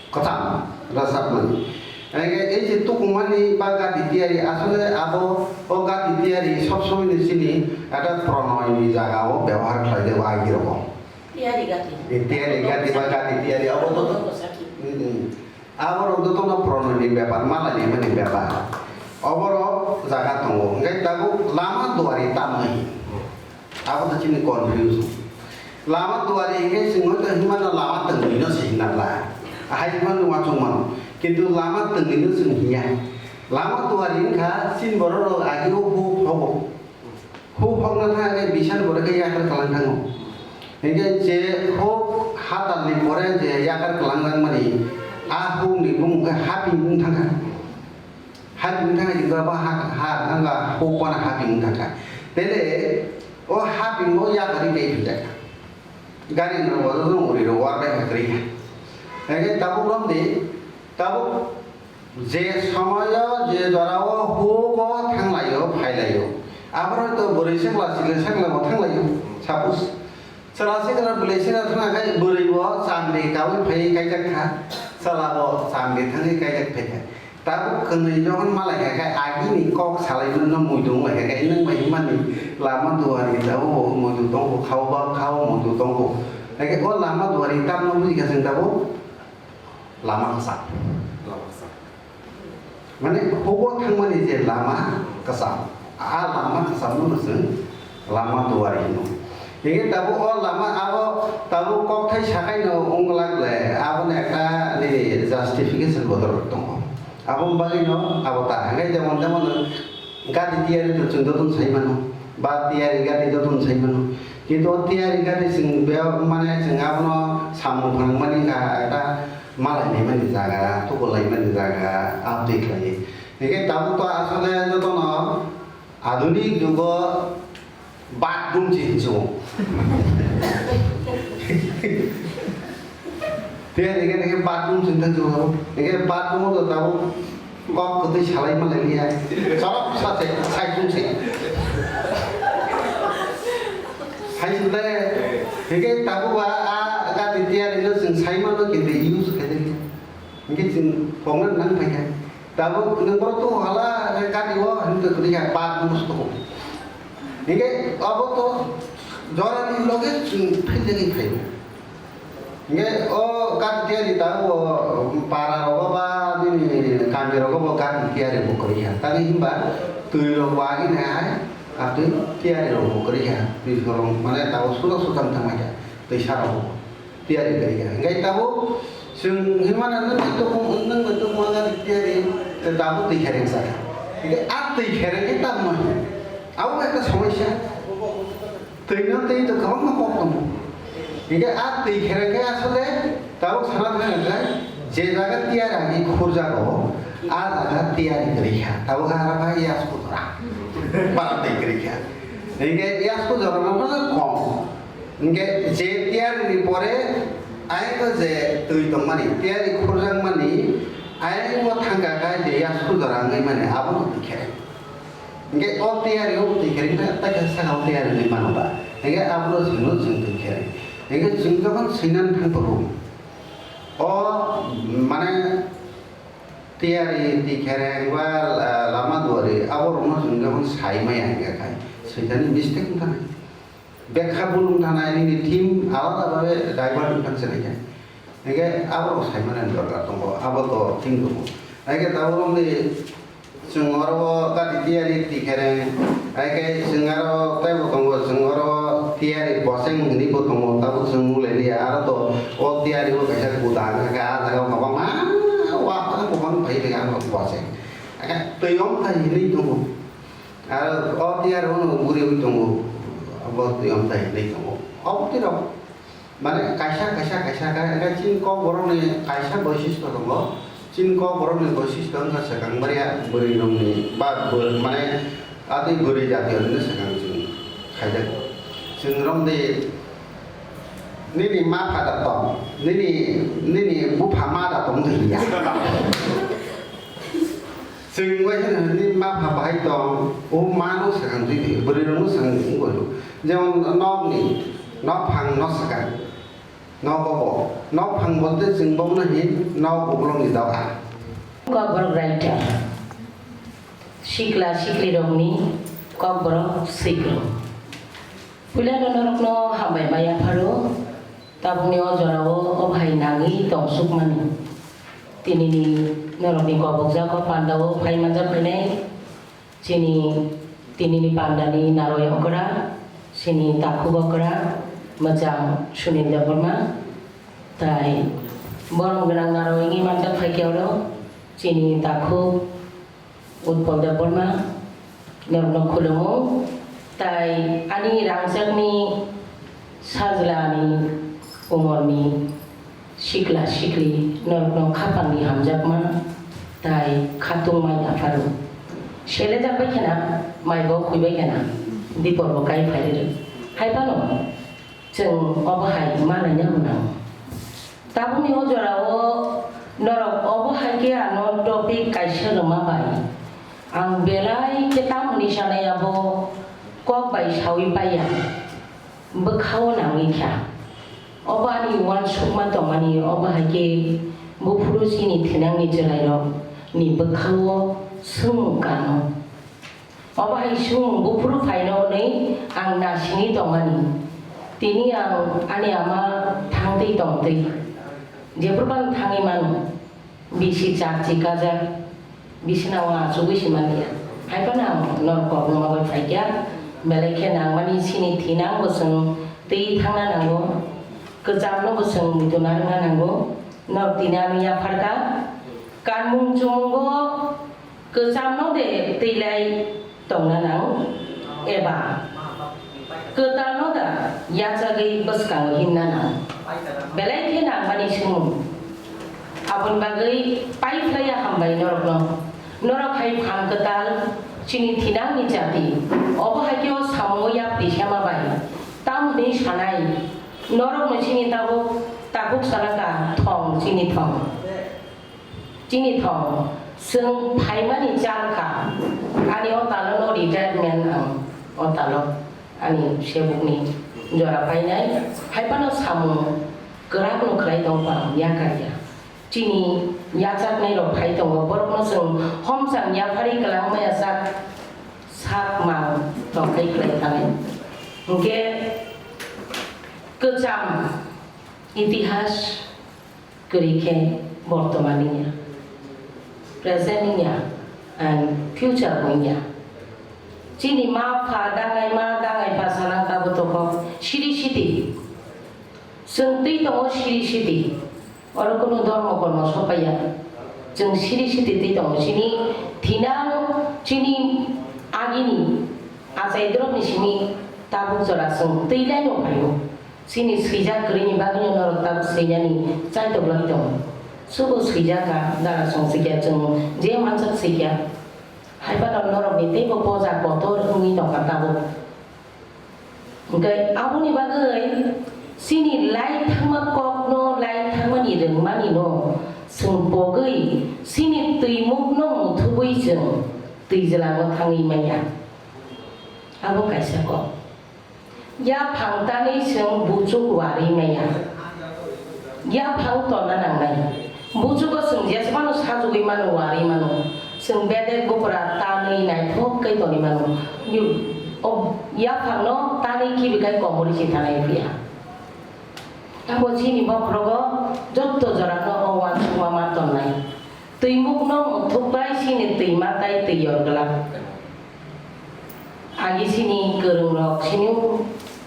kwcham rwchapmani. Hinkhe ei je tukumani ba gati tiyari, asole abo o gati tiyari sob somoi ni chini ekta pronoy ni jaga o bebohar khlai de o agi rogo. Tiyari gati. Tiyari gati ba gati tiyari, abo to. Tongo saki. Hmm. Abo rok jotono pronoy ni bepar, malai ni mani bepar. Obo rok jaga tongo. Hingke tabuk lama duari tamni. Abo to chini confusion. Lama duari hingke chwng hoi to himano lama tongwi no se hinna bla. Ahai himano uansuk mano. Kintu lama tongwi no chwng hinya. Lama duari hingkha chini borok rok agiro huk hobo. Huk hokna thang khe bisan pore khe yakar kwlang thango. Hinkhe je huk hatalni pore je yakar kwlang langmani, a hukni bumung khe haping wng thangkha. Haping wng thangkha, kintu abo ha, ha, wngkha huk wana haping wng thangkha. Tele o haping o yakarwi tei phaijak kha. Gari wngkha bo, uri rok war bai kha kwrwi kha. Hinkhe tabuk romdi, tabuk Je somoyo je jorao hugo thanglaio, phailaio, aborok to bwrwi sekla, sikla, seklabo thanglaio. Suppose, chwla sikla, bwrwi sikla thangna khai bwrwi bo chamri kaui phai kaijak kha, chwla bo chamri thangwi kaijak phaikha. Tabuk kwnwi jokhon malai kha khai agini kok salai manno muitu wng lai kha khai nwng bai himani lama duari tabuk bo muitu tongkho, khao ba khao muitu tongkho. Hai khe o lama duari tamno buji kha chwng tabuk? Lama kwcham. Lama kwcham. Mane, hugo thangmani je lama kwcham, a lama kwchamno chwng lama duari hino. Hinkhe tabuk o lama abo tabuk kokthai sakaino wngwlak le, aboni ekta nini justification bodol tongo. Aboni bagwino abo ta hwnkhai jemon jemon gati tiyari to chwng jotono sai mano, ba tiyari gati jotono sai mano. Kintu o tiyari gati chwng be mane chwng abono samung phwrwngmani wngkha, ekta malai naimani jaga, tubu laimani jaga, update khlaiwi. Hinkhe tabuk to asole jotono adunik jugo bathroom se hinwi o. Tei hinkhe, hinkhe bathroom sing thang juro. Hinkhe bathroom o to tabuk kok kwtwi salai ma lai liya. Chorok sa se, sai thung se. Hai sing le. Hinkhe tabuk ba a gati tiyari no chwng sai mano kintu use khai de. Hinkhe chwng phone nang phai kha. Tabuk nwng borok to hala gati o hinwi kwtwi kha bathroom o se tongo. Hinkhe abo to jorani loge chwng phai jagwi phai. Hinkhe o gati tiyari ta o para rogo ba nini kami rogo bo gati tiyari bo kwrwi kha. Tamni hinba twi rok bo agini hai, a twi tiyari rok bo kwrwi kha. Twi sorong mane ta o suda sudang tangma kha twi sa rogo tiyari kwrwi kha. Hinkhe tabuk chwng hinmano nwng bai tukhum, nwng bai tukhum gati tiyari, tabuk twi khereng sa kha. Hinkhe a twi khereng khe tamo abo ekta somosya. Twino twi to kwbangma kok tongo. Hinkhe a twi khereng khe asole tabuk sana thangkha khe je jaga tiyar agi khurjago, a jaga tiyari kwrwi kha. Tabuk ha rwkha yasku jora. Bara twi kwrwi kha. Hinkhe yasku jora no kok. Hinkhe je tiyar ni pore Ayang o je twi tongmani, tiyari khurjakmani, ayang o thangka kha je ya sujora wngwi mani, abono twi khereng. Hingke o tiyari o twi khereng kha, tei khe saka o tiyari wngwi mano ba? Hingke abono chwngno chwng twi khereng. Hingke chwng jokhon swinani thang tongo, o, mane, tiyari twi khereng ba, ah, lama duari, abo rokno chwng jokhon sai maya hingka khai, switani mistake wngkha nai. Bekha bul wngkha nai, nini theme alada babe divert wngkha se nai khe. Hingke abo rok sai mani dorkar tongo, abo to theme tongo. Hingke tabuk wngdi chwng oro o gati tiyari twi khereng, hingke chwng aro teibo tongo, chwng oro tiyari boseng hinwi bo tongo, tabuk chwng nukle liya, aro to o tiyari o kaisa kuda hingka khe ah jaga o kwbangma wa kwbang phai rega boseng. Hingke twi om thai hinwi tongo. Aro o tiyar uno guriwi tongo, abo twi omtai hinwi tongo. Obo twi rok, mane, kaisa, kaisa, kaisa, ka-, ka-, chini Kokborokni kaisa boisisto tongo. Chini Kokborokni boisisto wngkha swkang barya bwrwi rokni ba bw-, mane, atwi bwrwi jati rokni swkang chwng khaijago. Chwng romdi nini ma pha da tong, nini, nini bupha ma da tong hinwi ya. Chwng bai kheno nini ma pha bahai tong, o mano swkang twi di, bwrwi rokno swkang twi di, wngkha. Jemon nokni, nokphang no swkang, nogo bo, nokphang bolte chwng bono hin, nok uklokni doga. Kokborok writer, sikla siklirokni kokborok swikro. Puilano norokno hambai ma yapharo, tabukni o jorao o bahai nangwi tongsukmani. Tinini norokni kobokjak o pandao phai manjak phainai chini tinini pandani naroi okra, chini takhuk okra, mwchang Sunil Debbarma, tai borom gwnang naroi wngwi manjak phaikhe oro chini takhuk Utpal Debbarma, norokno khulungo, tai ani rangchakni sajlani umorni sikla sikli norokno khapangni hamjakma tai khatungma yapharo. Selejak bai khena, maibo khwi bai khena, dipor bo kai phai rw. Hai phano, Chwng obo hai ma laina gwnang. Tabukni o jorao norok obo hai khe ano topic kaisa rwma bai ang belai khe tamoni sanai abo kok bai saui paiya, bwkhao nangwi kha. Obo ani uansukma tongmani obo hai khe buphuru chini thinangni chwrairokni bwkhao swngmung kano. Obo hai swngmung buphuru phaino hwnwi ang nasingwi tongmani. Tini ang ani ama thangtwi tongtwi. Jephuru phano thangwi mano. Bisi chakchi kajak. Bisino ang achugwi se manliya. Hai phano ang norok kokno ma bai phaikha. Belai khe nangmani chini thinang bo chwng twi thangna nango. Kwchamno bo chwng muitu narwkna nango. Norok tini ano yapharkha. Kanmung chumungbo Kwchamno de twilai tongna nang, eba kwtalno da yachagwi bwskango himna nang? Belai khe nangmani swngmung. Aboni bagwi pai phlaiya hambai norokno. Norok hai phan kwtal, chini thinangni jati, obo hai khe o samungo yapri sema bai. Tamoni sanai, norokno chini tabuk, tabuk salaka thong, chini thong. Chini thong, chwng phaimani chal kha, ani o talo no retirement ang, o talo ani sebukni jora painai, hai phano samung kwrak no khlai tong phano yakar ya. Chini yachaknai rok phai tongo, borok no chwng homchang yapharwi kwlang maya sak, sak mang tong khai khlai thanai. Hwnkhe kwcham itihas, kwrwi khe bortoman wngya, present wngya, and future bo wngya. Chini ma pha dangai ma dangai pha sana kabo tokok siri siti. Chwng twi tongo siri siti. Oro kunu dhormo kormo sopaiya. Chwng siri siti twi tongo. Chini thinang chini agini achai drop ni simi tabuk jora chwng twi lai no phaio. Chini swijak kwrwini bagwino norok tabuk swinani chaitok lagwi tongo. Subo swijak kha, dara song sikya chwng je mansak sikya. Hai phano norokni teibo poja kotor wngwi tongkha tabuk. Hwnkhe aboni bagwi chini lai thangma kokno chwng twijlango thangwi manya. Abo kaisa kok. Yaphang tanwi chwng buchuk warwi manya. Yaphang tonna nangnai. Buchugo chwng jesmano sajugwi mano, warwi mano. Chwng bedek gopra tanwi naithok khe tonwi mano. Yu-, o yaphangno tanwi khibikhai komorwi si thanai phiya. Abo chini bokhorogo jotto jorano o uansukma ma tonnai. Twimukno muthukbai chini twima tai twi yor glak. Agi chini kwrwngrok chini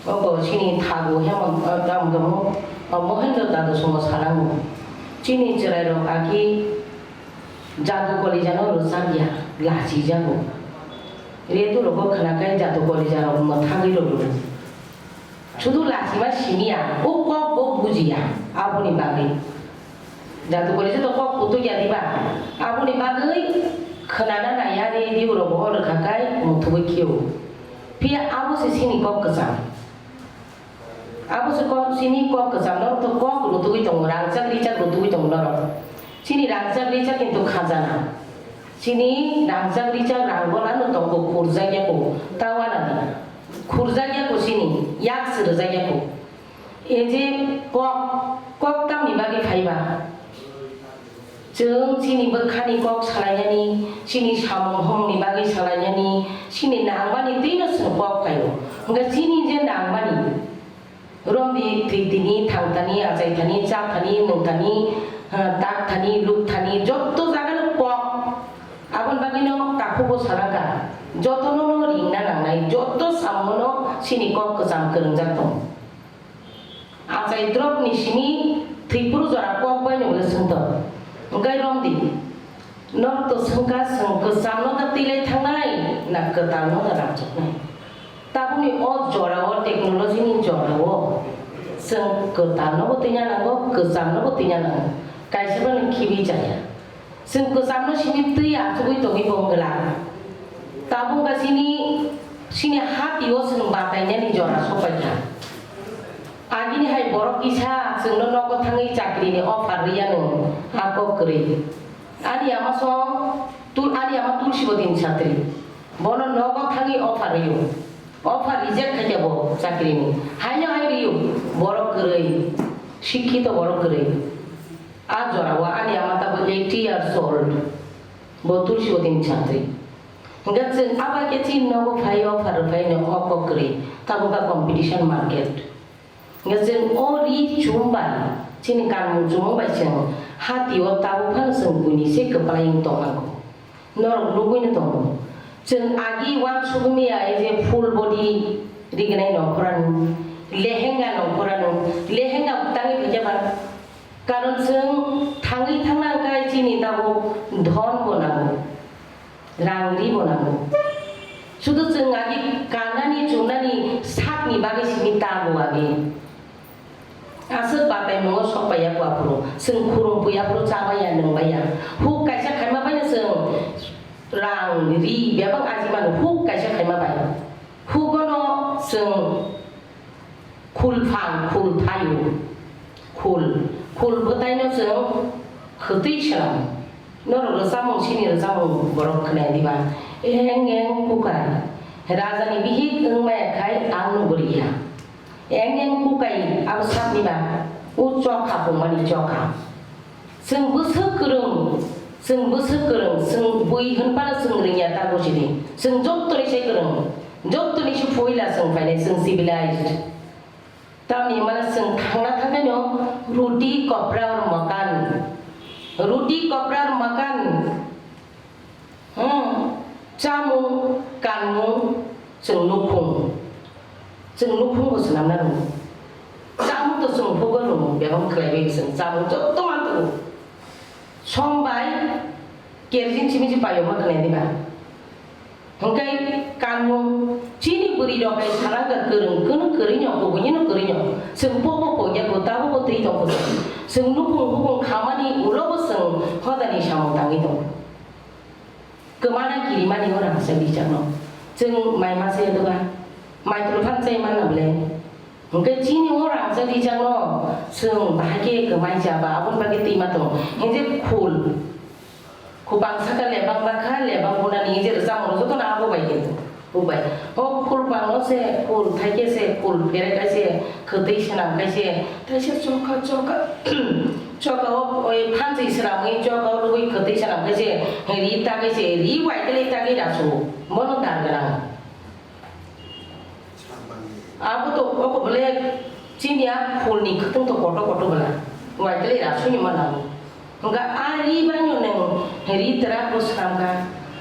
obo chini thagu Hemant, ah, tamo tamo, ah, Mohendro Dado songo salango. Chini chwrairok agi jadu kolijano rwchapya, lachijago. Redurokbo khwnakhai jadu kolijarok mwthagwi rwgo. Sudu lachima siniya, o kok bo bujiya, aboni bagwi. Jadu kori joto kok kutuk ya diba? Aboni bagwi khwnana naiya, radio rok bo rwkha kai muthubui khio. Phiya abo se sini kok kwcham. Abo se kok, sini kok kwcham, norok to kok rutugwi tongo, rangchak richak rutugwi tongo norok. Sini rangchak richak kintu khajana. Sini rangchak richak rang bolano tongo, khurjak ya ko, tawana di. Khurjak ya ko sini, yak swrwjak ya ko. E je kok, kok tamni bagwi phaiba? Chwng chini bwkhani kok salainani, chini samung humungni bagwi salainani, chini nangmani twino chwng kok phaio. Hwnkhe chini je nangmani, romdi thwi tini, thang thani, achai thani, cha thani, nwng thani, ha, tak thani, luk thani, jotto jagano kok. Aboni bagwino takhubo salangkha, jotono no ringna nangnai, jotto samungono chini kok kwcham kwrwngjak tongo. Achai drop ni simi thwipru jora kok bai no le swngto. Hwnkhe romdi, norok to swngkha, chwng kwcham no da twilai thangnai, na kwtal no da rangchoknai? Tabukni o jora o, technology ni jora o, chwng kwtal no bo twina nango, kwcham no bo twina nango. Kaisa bai no khibi chaya. Chwng kwcham no simi twi achugwi tongwi bo wng glak. Tabuk ba chini, chini hati o chwng batainani jora sopaikha. Agini hai borok kisa chwngno nogo thangwi chakrini offer rwya no, a kok kwrwi. Ani ama song tul, ani ama Tulsibodin Chatri. Bono nogo thangwi offer rwio. Offer reject khaikhe bo chakrini. Haino hai rwio, borok kwrwi. Sikhito borok kwrwi. A jora o ani ama tabuk eighty years old. Bo Tulsibodin Chatri. Hingke chwng abo khe chini nogo phai o, pharwi phai no o kok kwrwi, tabuk a competition market. Hingke chwng o ri chum bai, chini kanmung chumung bai chwng hati o tabuk phano chwng buini se kwplai wng tong nango. Norok nugui no tongo. Chwng agi uansukmia, ei je full body rignai nongkhorano, lehenga nongkhorano, lehenga bwtangwi phaikhe ba. Karon chwng thangwi thangna hwnkhe chini tabuk dhon bo nango. Rang ri bo nango. Sudu chwng agi kanani chumnani sakni bagwi simi ta bo agi. Aswk batai mungo sok pai ya kho aphuru. Chwng khurung pui aphuru cha bai ya, nwng bai ya. Huk kaisa khaima bai no chwng rang ri bebak aji mano huk kaisa khaima bai. Hugono chwng Khul phang, khul thaio, khul, khul bwtaino chwng khwtwi swnam. Norok rwchapmung, sini rwchapmung borok khwnaya diba? Eng eng kukai, rajani bihik wng maya khai ang nuguriya. Eng eng kukai abo sakni ba, o chokha pungmani chokha. Chwng bwswk kwrwng, chwng bwswk kwrwng, chwng bui hwnphano chwng rwngya ta bujidi. Chwng jottoni se kwrwng, jottoni se puila chwng phainai, chwng civilized. Tamni hwnmano chwng thangna thangnaino ruti kopra aur makan, ruti kopra aur makan. Hmm, chamung, kanmung, chwng nukhung. Chwng nukhung bo swnamna rwngo. Chamung to chwng phugo rwngo, bebak khlaiwi chwng chamung joto manthogo. Som bai kerosene simi se payokma khlai diba? Hwnkhe kanmung, chini bwrwi rok hai salangkha kwrwng, kwrwng kwrwino, kubunino kwrwino. Chwng pobo pokya kho, tabo bo twi tongkho. Chwng nukhung hukung khamani ulo bo chwng hodani samung tangwi tongo. Kwmana kirimani o rangchak rijakno chwng mai masa ya doga, mai tulu phan chai manna bwle. Hwnkhe chini o rangchak rijakno chwng bahai khe kwmai jaba, aboni bagwi twima tongo. Hwnkhe khul, Khupang saka lebang bakha, lebang bunani je rwchapmung jotono abo bai khe. Bo bai. O khulpang no se, khul thai khe se, khul phere kai se, khwtwi swnam kai se, tai se choka, choka, choka o, oi phansi swnamwi, choka o rwui khwtwi swnam kai se, ri ta kai se, ri wai khe ta kai rasu. Bono dar gwnang. Abo to oko bole chini a khulni khwtwng to koto koto bwla. Wai kele ra suni ma nango. Hwnkha a ri bai no nwng ri twrak bo swnam kha,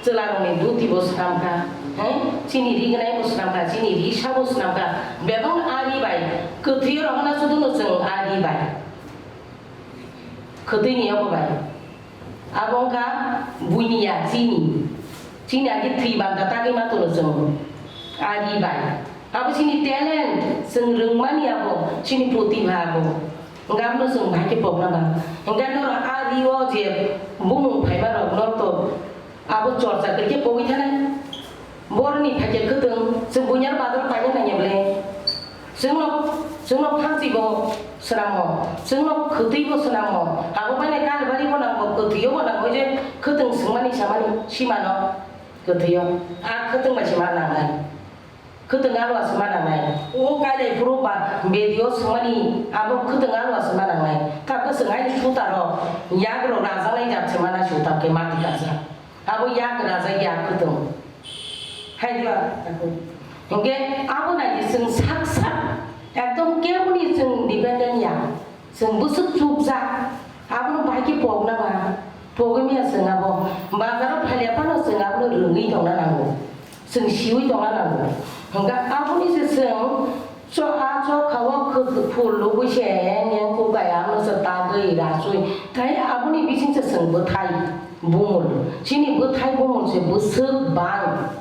chwla rokni duti bo swnam kha, he? Chini ri gwnai bo swnam kha, chini ri sa bo swnam kha. Bebak a ri bai kwthwi rok hana sudu no chwng a ri bai. Khwtwini abo bai. Abo wngkha buini ya chini. Chini agi thwi banda tagwi ma tono chwng. A ri bai. Abo chini talent, chwng rwngmani abo, chini protibha abo. Hwnkhe abono chwng bahai khe pokna ba. Hwnkhe norok a ri o je bumung phaima rok norok to Abo chorcha khe khe pogwi thanai. Borni phaikhe khwtwng, chwng buinyar bazar paina nangya bwle. Chwngno, chwngno phansi bo swnamo, chwngno khwtwi bo swnamo. Abo paina kalbari bo nango, kwthwio bo nango je khwtwng swngmani samani simano kwthwio. A khwtwng bai se ma nangnai. Khwtwng alwa se ma nangnai. O kailai phuru ba bedio swngmani abo khwtwng alwa se ma nangnai. Tabukhe chwng aini sutarok yagrok rajaknai jat se mana suta khe mati kasa. Abo yak rajak ya khwtwng. Hai diba? Hwnkhe abo nai chwng sak sak ekdom keboni chwng dependent ya. Chwng bwswk chukjak, abono bahai khe pokna ba, pogwi maya chwng abo. Bazaro phalia phano chwng abono rwngwi tongna nango, chwng siwi tongna nango. Hwnkha aboni se chwng cho-, a chokha o khwk phul lubui se eng eng kukai abono se tagwi rasui. Tei aboni bising se chwng bwthai bumul. Chini bwthai bumul se bwswk bang.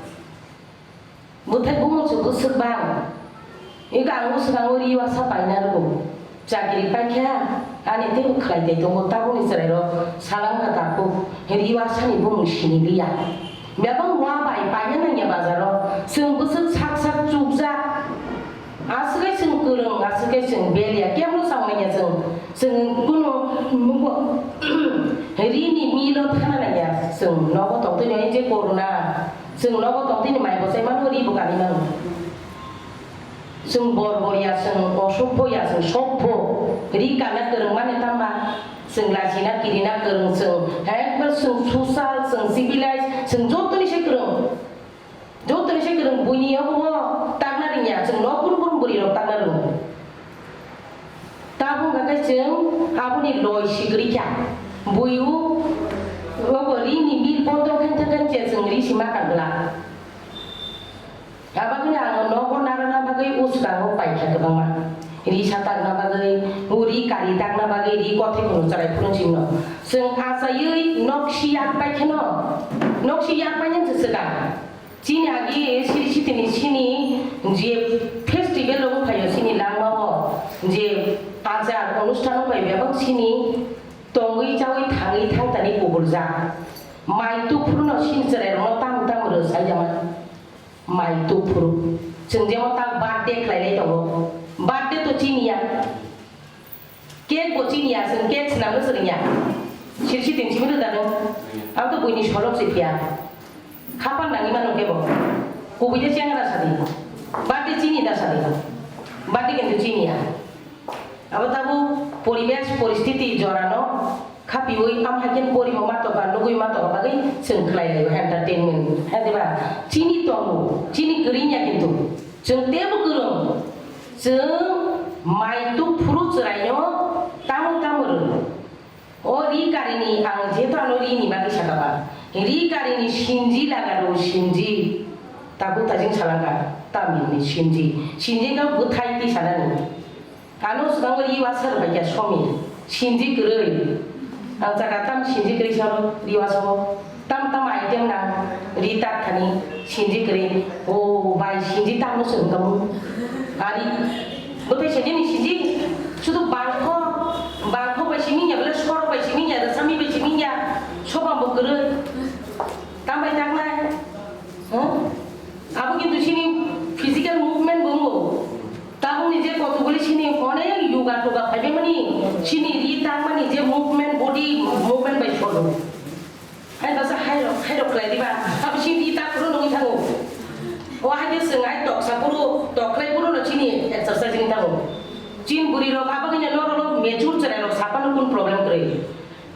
Bwthai bumung se bwswk bang. Ego ang bwswk ang o ri uasa paina rwgo. Chakri paikha, ani teibo khlai tei tongo, tabukni chwrairok salang kha takhuk, ri uasani bumung sini liya. Bebak wa bai paina nangya bazaro, chwng bwswk sak sak chukjak. Aswk khe chwng kwrwng, aswk khe chwng bel ya, kebo no chang nangya chwng. Chwng kunu mugo rini milo thana nangya chwng, nogo tongtwino je corona. Chwng nogo tongtwini mai bo chaimano ri bo kanwi mano. Chwng bor bo ya, chwng osuk bo ya, chwng sok bo. Ri kana kwrwng mani tamba. Chwng lachina kirina kwrwng chwng. Ekbar chwng social, chwng civilized, chwng jotoni se kwrwng. Jotoni se kwrwng buini yogo bo takna ringya, chwng no kunu kunu bwrwi rok takna ringo. Tabuk hwnkha khe chwng aboni loi sigri kha. Buiu obo rini mil bondo khain thang khain che chwng ri sima kang glak. Abagwino ang nogo narwkna bagwi uskango paikha kwbangma. Ri satakna bagwi, uri kari takna bagwi, ri kothai phuru chwrai phuru chwngno. Chwng achaiwi nok si yak pai kheno, nok si yak painani se swkang. Chini agi siri sitini sini je festival rok wngphaio chini langmao je achar onusthan wngphai bebak chini tongwi chawi thangwi thangtani kubuljak. Mai tuphuru no sini chwrai rokno tam tam rwchai jama. Mai tuphuru. Chwng jemon ta birthday khlailai tongo. Birthday to chini ya. Cake bo chini ya, chwng cake swnamno swrwng ya. Sirsi tin simi rwda no. Ang to buini solok se phiya. Khapang nangwi mano kebo. Kubui de chengra sadi. Birthday chini da sadi. Birthday kintu chini ya. Abo tabo poribesh poristiti jorano khapiwi am haikhe porimo matoka, nugwi matoka bagwi chwng khlai laio entertainment. Hai diba? Chini tongo, chini kwrwngya kintu. Chwng teibo kwrwng. Chwng mai tuphuru chwraino tamo tamo rwng. O ri karini ang jeto ano rini bagwi sakha ba. Ri karini sinji lagado sinji. Tabuk tajing salangkha. Tamilni sinji. Sinji no bwthai twi sanani. Ano swkango ri uasa rwbaikha somi, sinji kwrwi. Ang jaga tam sinji kwrwi sano ri uasa o. Tam tam item nang ri tak thani sinji kwrwi. O bai sinji tamno swrwngkha mu. Ari bwthai sinji ni sinji sudu bangkho, bangkho bai simi ya bole sor bai simi ya, sami bai simi ya, sobang bo kwrwi. Tam bai tak nai. Huh? Abo kintu chini physical movement bo wngo. Tabukni je kotokguli chini onek yoga toga phaibamani, chini ri tangmani je movement, body movement bai solo. Hai ba Khlai diba? Abo chini ta phuru nungwi thango. O hai khe chwng hai toksa phuru, toklai phuru no chini exercise ni thango. Chin bwrwi rok abo khe norok mature chwrai rok saphano kun problem kwrwi.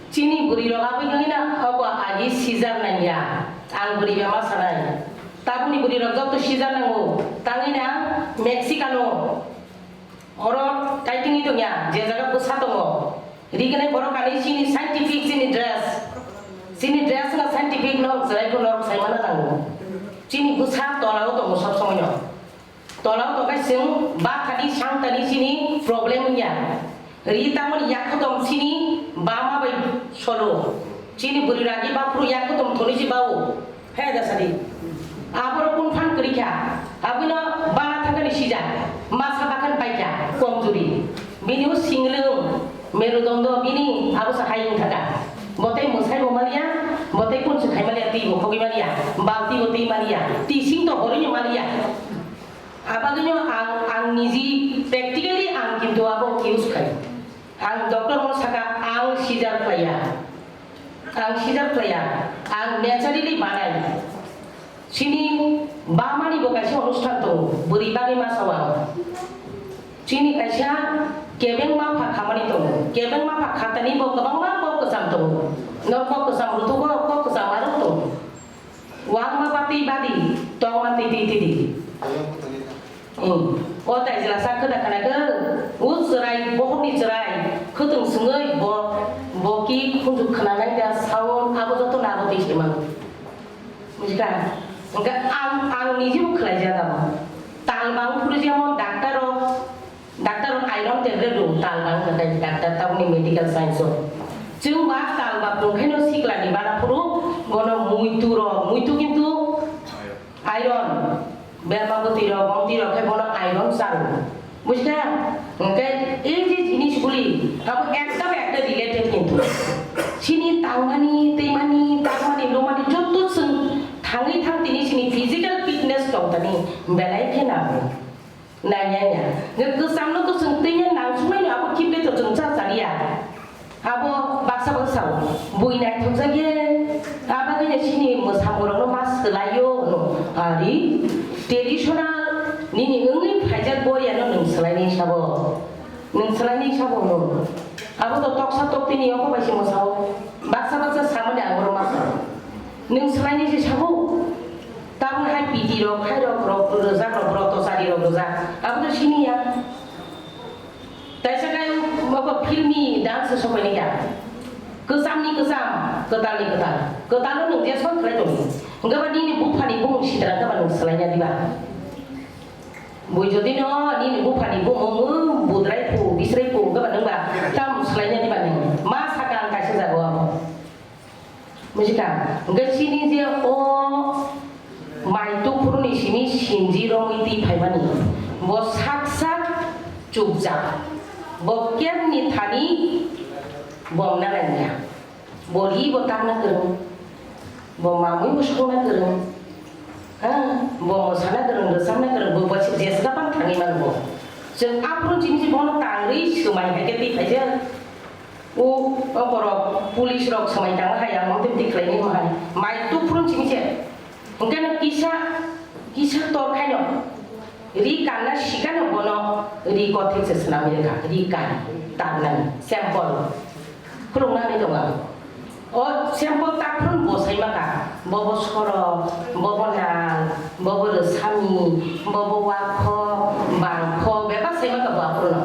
Chini bwrwi rok abo khe na obo agi seizure nangya. Ang bwrwi ba ma sanai. Tabukni bwrwi rok joto seizure nango. Tangwi na Mexican o. Oro kaitingwi tongya, je jaga bwsa tongo. Rignai borok ani chini scientific chini dress. Chini dress no scientific no chwrai ko norok sai mana nango. Chini bwsa tolao tongo sob somoi no. Tolao tongkhe chwng bathani sangtani chini problem wngya. Ri tamoni yakhutom chini bama bai solo. Chini bwrwi ragi baphuru yakhutom thoni si bao. He da sadi. Aboro kun phan kwrwi kha. Abwino bana thangani sijak. Masa bakhan paikha. Komjuri. Bini o singlwng. Merudondo bini abo sa hai wng thaka. Botei mwsai bo maliya. Botei kun se khai maliya. Twi bo khogwi maliya. Balti bo twi maliya. Tising to horwi maliya. Abagwino ang, ang niji practically ang kintu abo use khai. Ang doctor no saka ang seizure khlaiya. Ang seizure khlaiya, ang naturally banai. Chini bamani bo kaisa onusthan tongo, bwrwi bagwi ma sao ang. Chini kaisa kebeng ma pha khamani tongo, kebeng ma pha khatani bo kwbangma kok kwcham tongo. Nok kok kwcham ruthugo, kok kwcham arok tongo. Wangma bati badi, tongma titi titi. Hmm. O tai jela sak kheda khana ke, u chwrai, bohokni chwrai, khwtwng swngwi bo, bo ki khunju khna nai da sound, abo joto na abo twi se man. Bujikha? Hwnkhe ang, ang niji bo khlai jak abo. Talbang phuru jemon doctor rok, doctor rok iron tablet rw talbang hwnkhe doctor tamoni medical science o. Chwng ba talbak tongkhaino siklani bana phuru bono muitu rok, muitu kintu iron, berma bwtwi rok, bongtwi rok khe bono iron charo. Bujikha? Hwnkhe ei je jinis guli, abo ekdom ekta related kintu. Chini tangmani, twimani, tangmani, lumani joto chwng thangwi thang tini chini physical fitness tongthani belai khe nango. Naiya ya. Nge kwcham no kwchwng twi ya nang sumai no abo kiple to chwng cha cha ya. Abo baksa baksa o. Bui naithok jak ye. Abo ni chini mwsamung rok no ma swlai yo no. Ari traditional nini wngwi phaijak boria no nwng swlai ni sabo. Nwng swlai ni sabo no. Abo to toksa tokti ni yoko bai se mwsa o. Baksa baksa samani ang oro ma sa. Nwng swlai ni se sabo. Tabuk hai piti rok, khai rok, rok rwjak rok, broto chari rok rwjak. Abo to sini ya. Taisa kai moko filmi dance sopai ni ya. Kwcham ni kwcham, kwtal ni kwtal. Kwtal no nwng je son khlai tong. Hwnkhe ba nini bupha ni bumung sitra hwnkhe ba nwng swlai ya diba? Bui jodi no nini bupha ni bumung budrai phu, bisrai phu hwnkhe ba nwng ba tam swlai ya diba nwng? Ma sakang kaisa jago abo. Bujikha, hwnkhe chini je o mai tuphuru ni simi sinji romwi twi phaimani, bo sak sak chukjak, bo kemni thani bomna nangya, bo ri bo tangna kwrwng, bo mamwi bo songna kwrwng, ha, bo mwsana kwrwng, rwchapna kwrwng, bo jesga bang thangwi mano bo. Chwng aphuru chini bono tangwi swmai hai khe twi phaijak. O, o borok, police rok swmai tangma hai, ang motwi motwi khlainai ma hai. Mai tuphuru simi se. Hwnkhe no kisa, kisa tor khaino. Ri kanna sikano bono ri kothek se swnamwi rwkha. Ri kan, tarnani, sample. Khulukna hinwi tongo ang. O sample taphuru bo saima kha. Bobo sorok, bobo nal, bobo rwsami, bobo wakho, bangkho, bebak saima kha bo aphuruno.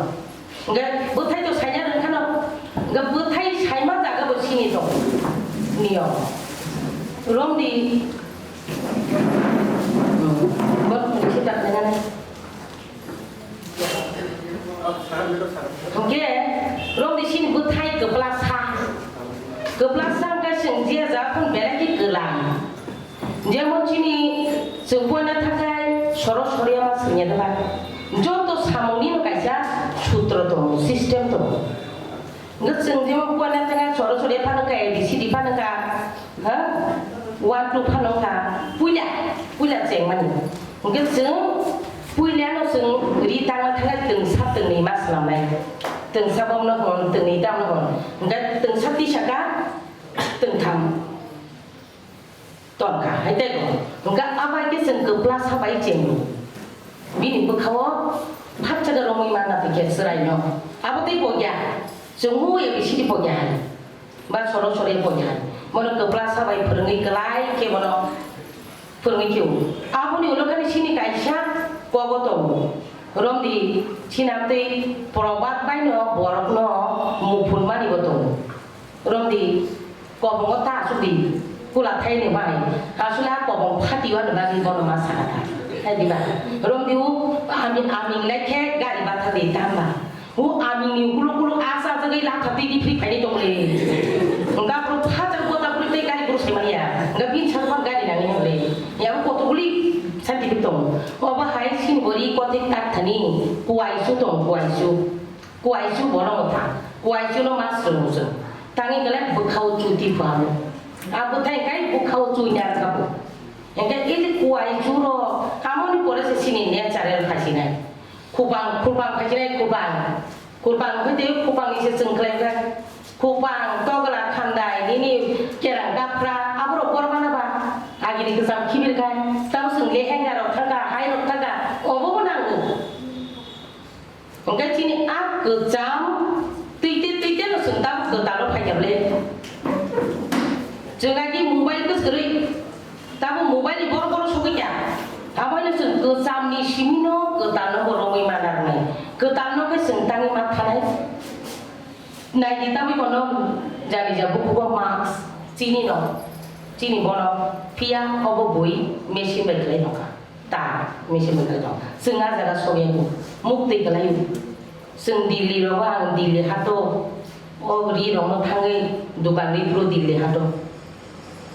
Hwnkhe bwthai to saina rwngkhano, hwnkhe bwthai saima jaga bo sini tong. Niyom. Romdi. Hmm. Bo sita khlainani. Hwnkhe romdi sini bwthai kwplasa. Kwplasa hwnkhe chwng je jaga phun berai khe kwlang. Jemon chini chwng poina thakai soro soriya ma swngya deba. Joto samungni no kaisa sutro tongo, system tongo. Hwnkhe chwng jemon poina thakai soro soriya phano kha, A B C D phano kha, ha? One, two phano kha, puila, puila chengmani. Hwnkhe chwng puila no chwng ri tangna thakai twngsa twngnwi ma swnamnai. Twngsa bomno hwn, twngnwi tamno hwn. Hwnkhe twngsa tisa kha, twngtham. Ton, Hai tei bo. Hwnkhe abo hai khe chwng kwpla sa bai chengwi. Bini bwkhao phakchaka romwi manna twi khe chwraino. Abo tei bo ya. Chwng mui ya bisi bo ya hai. Ba soro soro bo ya hai. Bono kwpla sa bai phwrwngwi kwlai khe bono phwrwngwi khe o. Aboni ulo khani sini kaisa kogo tongo. Romdi sinamtwi probad baino borokno muphunmani bo tongo. Romdi, kobongo ta asuk di, kula thaini bai, asule a kobong phati wani bagwi bono ma saka ta. Hai diba? Romdi u ami, aming lai khe gari batha di tamba. U aming ni ukulu ukulu asa jagwi latha twi di phri phaini tong le. Engka pro phajar kota kuli tei gari kuru sai manya. Engka bin sarma gari nangni hole. Ya u koto kuli santi bi tong. Oba hai sin bori kote tak thani. Kuai su tong, kuai su. Kuaisu bono wngkha, kuaisu no ma swrwng swrwng. Tangwi kwlai bwkhao chuti phano. A bwthai khai bwkhao chuinar kha bo. Hingkhe ili kuaisu ro amoni pore se sini natural phasinai. Khubang, khubang phasinai khubang. Khubang hwite khubang ni se chwng khlai kha. Khubang togla khandai nini kerang gapra aborok bor mana ba. Agini kwcham khibir khai. Tamo chwng lehenga rok thangkha, hai rok thangkha. Obo bo nango. Hingke chini a kwcham twi te twi te no chwng tabuk kwtal o phaikha bwle. Chwng agi mobile kwswrwi tabuk mobile ni borok borok sogwi kha. Aboino chwng kwcham ni simi no kwtal no bo romwi ma narwknai. Kwtal no khe chwng tangwi ma thanai. Naidi tabwi bono jani ja bukugo mask chini no chini bono phiya obo bui machine bai khlai nokha. Ta, misi mwnai tong. Chwng a jaga sogwi mukti kwlai. Chwng Delhi rogo, ang Delhi hato, o ri rokno thangwi dukan ri phuru Delhi hato.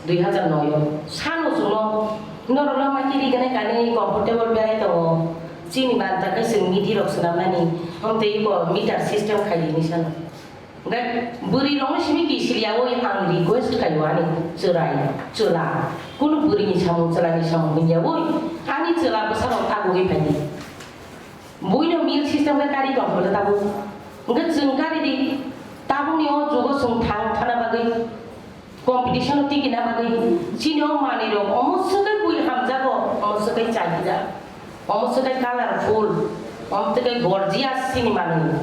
Dui hazar noi o. Sano chwngno norokno ma kiri gwnai kanwi comfortable berai tongo. Chini banta khe chwng mithi rok swnamnani. Hwnkhe iko meter system khai di hinwi sano. Hwnkhe bwrwi rokno simi kisiliyaui ang request khaio ani chwrai, chwla. Kunu bwrwini samung, chwlani samung hwnyaui ani chwla bwsarok agugwi phaidi. Buino meal system khe kari tong phole tabuk. Hwnkhe chwng kari di, tabukni o jugo chwng thang thana bagwi, competition o tikina bagwi, chini o manwi rok omo swkhe bui hamjago, omo swkhe chajak. Omo se kai colorful, omo se kai gorgeous sini manwi.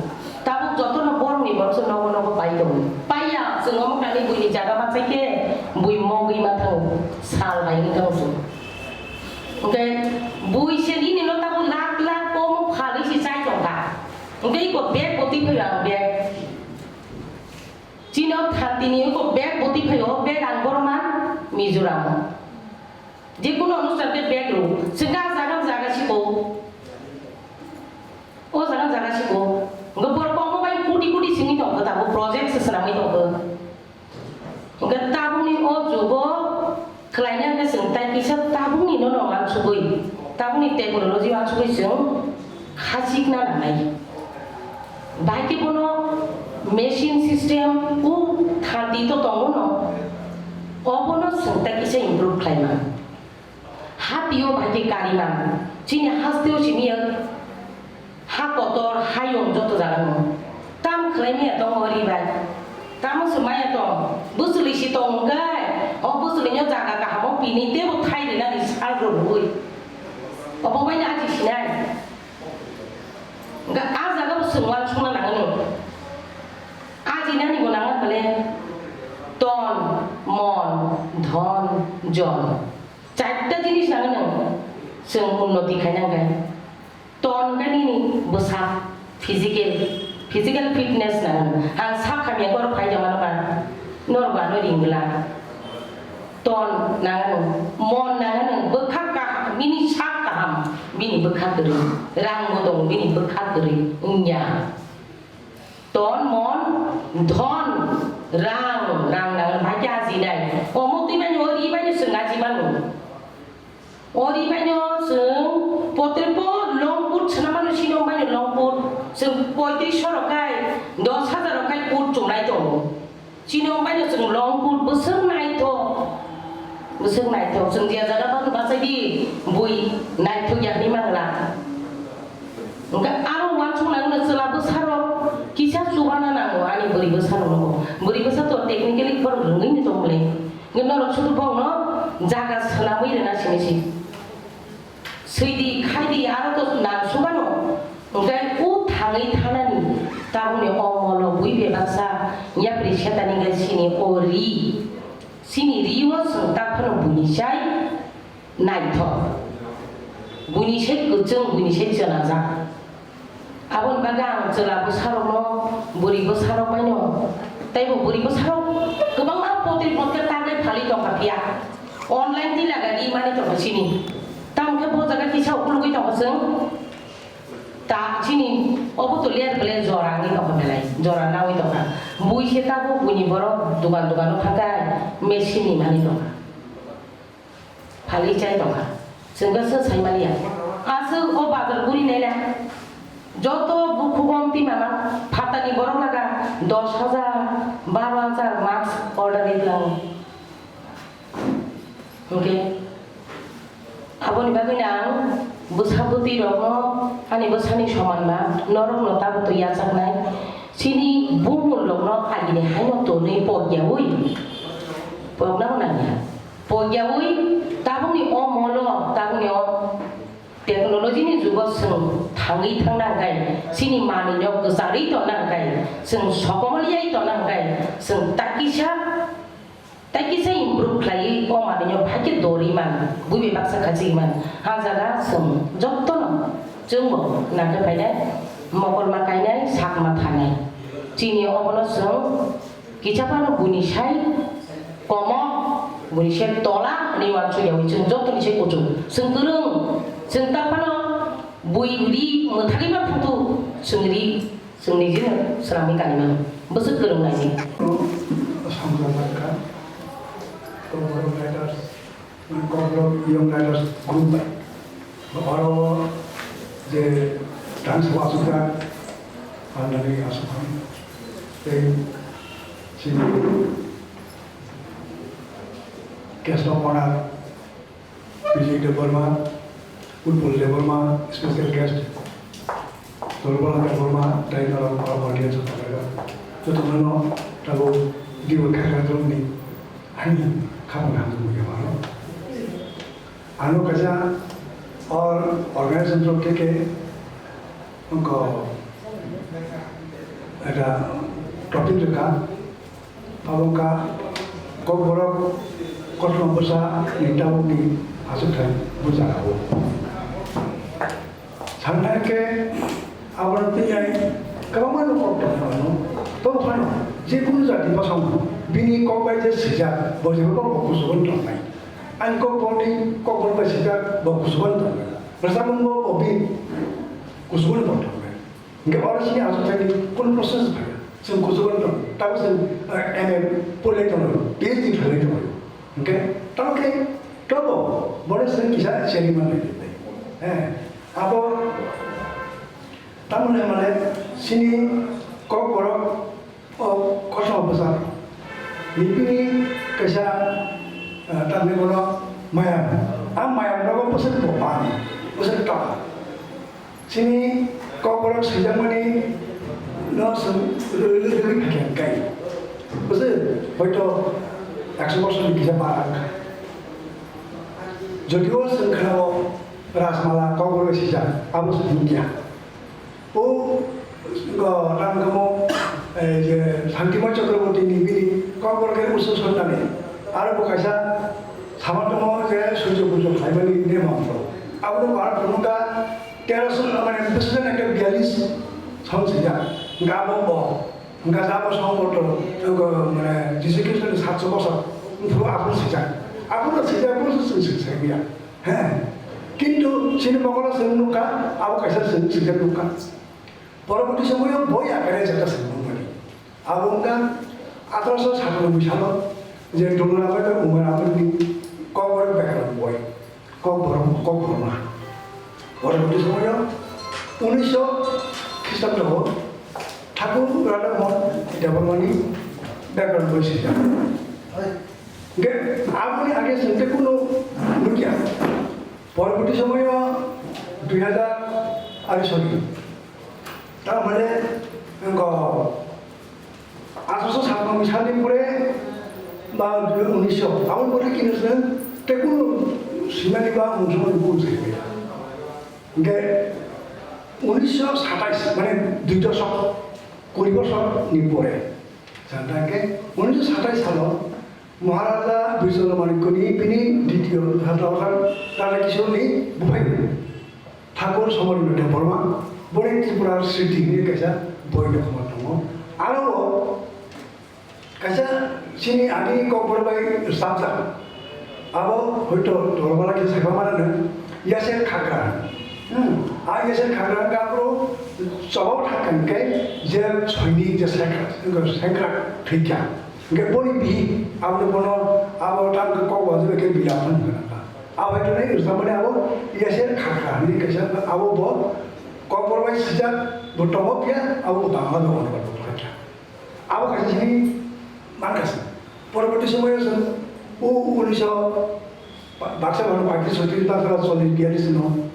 Tabuk jotono borokni borok se nogo nogo pai tongo. Paiya, chwng omo kainwi buini jaga bachaikhe bui mogwi ma thango, sal bai wng thango chwng. Hwnkhe bui se nini no tabuk lakh lakh omo phalwi se chai tongkha. Hwnkhe iko bag bo twi phaiyo ang bag. Chini o thantini iko bag bo twi phaiyo, bag ang borok man Mizoram o. Jekunu onusthan khe bag rw. Chwng khe ah jaga jaga siko. O jaga jaga siko. Hwnkhe borok omo bai koti koti simi tongkha tabuk project se swnamwi tongkha. Hwnkhe tabukni o jugo khlaina hwnkhe chwng tai kisa tabukni no no wansugwi. Tabukni technology wansugwi chwng khachikna nangnai. Bahai khe bono machine system o thanti to tongo no. Obono chwng tai kisa improve khlai man. Hatio bai khe kariman, chini hasteo simi ya ha kotor, hayung joto jaga no. Tam khlai maya tongo ri bai. Tamo se maya tong, bwswlwi si tong hwnkhe, o bwswlwi no jaga kahamo pini tebo thai rwnani sal rwui. Obo bai no aji sinai. Hwnkhe a jaga bo chwng uansukna nangani. Ajinani bo nangma bole ton, mon, dhon, jon. Charta jinis nangani chwng unnoti khainangkhe. Ton khe nini bwsa physical, physical fitness nangani. Ang sak hamya borok phai tongmano ba norok ba no ringla. Ton nangano, mon nangano, bwkha kaham, bini sak kaham, bini bwkha kwrwi. Rang bo tongo, bini bwkha kwrwi wngya. Ton, mon, dhon, rang, rang nangano, bai khe ajinai. Omo twi mani o ri bai no chwng aji mano. O ri bai no chwng potre po long put swnam mano, sini o bai no long put. Chwng poitris so rok khai, dos hajar rok khai put chumlai tongo. Chini o bai no chwng long put bwswk naithok, bwswk naithok. Chwng je jaga bang bachai di, bui naithok ya hinwi mangla. Hwnkhe aro uansuk nangno chwla bwsarok kisa chubana nango ani bwrwi bwsarokno. Bwrwi bwsa to technically borok rwngwi no tongmole. Hwnkhe norok sudu bongno Jaga swnamwi rwna simi si. Swidi khaidi aro to nang sugano. Hwnkhe o thangwi thanani tabukni o molo bui bebaksa yapri setani hwnkhe sini o ri. Sini ri o chwng ta phano buini chai naithok. Buini se kwchwng, buini se chwlajak. Aboni bagwi ang chwla bwsarokno, bwrwi bwsarok baino, teibo bwrwi bwsarok kwbangma potri potka taglai phalwi tongkha phiya. Online twi laga ri mani tongkha chini. Tamo khe bo jaga kisa ukulugwi tongkha chwng. Ta chini obo to ler bele jora wngwi tongkha belai, jora nawi tongkha. Bui se tabuk buini borok dugan dugano thangkha machine ni mani tongkha. Phalwi chai tongkha. Chwng khe se sai maliya. Aswk o bazar guri naina. Joto bukhuk omtwi mama phatani borok laga dos hajar, baro hajar mask order ri tlango. Hwnkhe aboni bagwino ang bwsa bwtwi rokno ani bwsani soman ba norokno tabukto yachaknai. Chini bumul rokno agini haino tonwi pokyaui poknamo nangya. Pokyaui tabukni o molo, tabukni o technology ni jugo chwng thangwi thangna hwnkhe, chini manwino kwcharwi tongna hwnkhe, chwng sokomoriyai tongna hwnkhe, chwng takisa, takisa improve khlaiwi o manwino phaikhe dorwi man, buibai baksa khachigwi man. Ha jaga chwng jotono chwngbo nangkhe phainai, mokolma kainai, sakma thanai. Chini obono chwng Kisa phano buini sai komo, buini sai tola hwnwi uansukya, chwng jotoni sai kuchuk. Chwng kwrwng, chwng ta phano bui ri mwthagwi ma phutu, chwng ri, chwng nijino swnamwi kanwi mano. Bwswk kwrwng naidi. Samjak kha, Kokborok Writers. Kokborok Young Writers Group bai. Oro je tang sabo asukjak, phalnani asukha. Tei chini guest of honor, P J Debbarma, Utpal Debbarma, special guest. Tolbala Debbarma, tei norok oro audience o tongnai rok. Jotono no tabuk dibo khairok ni ani khamung hamjak ya mano. Ano kaisa or organization rok khe khe wngkha eta topic rwkha. Abo wngkha Kokborok kothoma bwsa ni tabukni achukthai bujagao. Sanai khe abono twi ai kwbangma no kok tongmano. Tong phano je kunu jati bosong bini kok bai je swijak bo jebo kok bo kuchugo tongnai. Ani kok boni kok boni bai swijak bo kuchugo tongnai. Rwchapmung bo bo bini kuchugo tongnai. Hingke oro chini achukthai ni kunu process phaiya. Chwng kuchugo tong, tamo chwng, eh, M A poriwi tongo, P H D khlaiwi tongo. Hingke tamo khe tobo bono chwng kisa cherry manwi rinai. Eh, abo tamoni mane chini Kokborok o kothoma bwsa. Nipini kaisa, eh, tamni bono mayam. A mayam nogo bwswk bo pan, bwswk ta. Chini Kokborok swijakmani no chwng rwgwi rwgwi phaikhai kai. Bwswk hoito ekso bosor ni kisa barak. Jodio chwng khnao Rajmala Kokborok swijak, abo se nukya. O, go, tang kamo, eh, je, Shantimoi Chakraborty ni bini Kokborok khe usu sotani. Aro bo kaisa samatamo je, sujo pujo khlaimani nemam bo. Abo no bar phunukha teroso, mane, bwswk ekta biyalish son swijak. Hingkha abo bo. Hingkha abo son bo to, go, mane, Jisu Khristo ni satso bosor. Phuru aphuru swijak. Aphuru swijak, phuru swijak, swijak ya. He, kintu chini mokolo chwng nukha, abo kaisa chwng swijak nukha. Poroborti somoyo boi akare jeta chwng nukmani. Abo wngkha athroso satanoboi salo je Dongla bai bai Umar Amirni Kokborok Bekaron boi, Kokborok, Kokborma. Poroborti somoyo unisho Khristabdo Thakur Radha Mohan Debbarmani Bekaron boi swijak. Hingke aboni age chwng tei kunu nukya. Porborti somoyo dui hajar, ari sorry, ta mane wngkha athroso satnoboi salni pore ba unisho, aboni pore kino chwng Tei kunu swimani ba mungsa mani kunu se. Hingke unisho satais, mane dui doshok, kuri bosorni pore, jang hingke unisho satais salo Maharaja Birsala Manikyani bini ditiyo Rajadhara Radha Kishorni buphai Thakur Somarendra Debbarma, boni Tripura Sriti hwnwi kaisa boino khoma tongo. Aro o kaisa chini ani kokborok bai rwchapjak. Abo hoito dolbala khe saiba manano, Yasir Khagra. Hmm, a Yasir Khagra hwnkhe aphuru chobao thangkha hwnkhe je soinik je sekra, sekra thwikha. Hwnkhe boni bihik, aboni bono abo tamkhe kok wajak khe bila phano hwnkha. Abo hai khwnai rwchapmani abo Yasir Khagra hwnwi kaisa abo bo kokborok bai swijak bo tongo phiya abo bo Bangla dogan dogan bo phai kha. Abo kaisa chini mankha se. Porborti somoyo chwng o unisho ba-, baksa mano paitris soitris baksa chollis biyallis no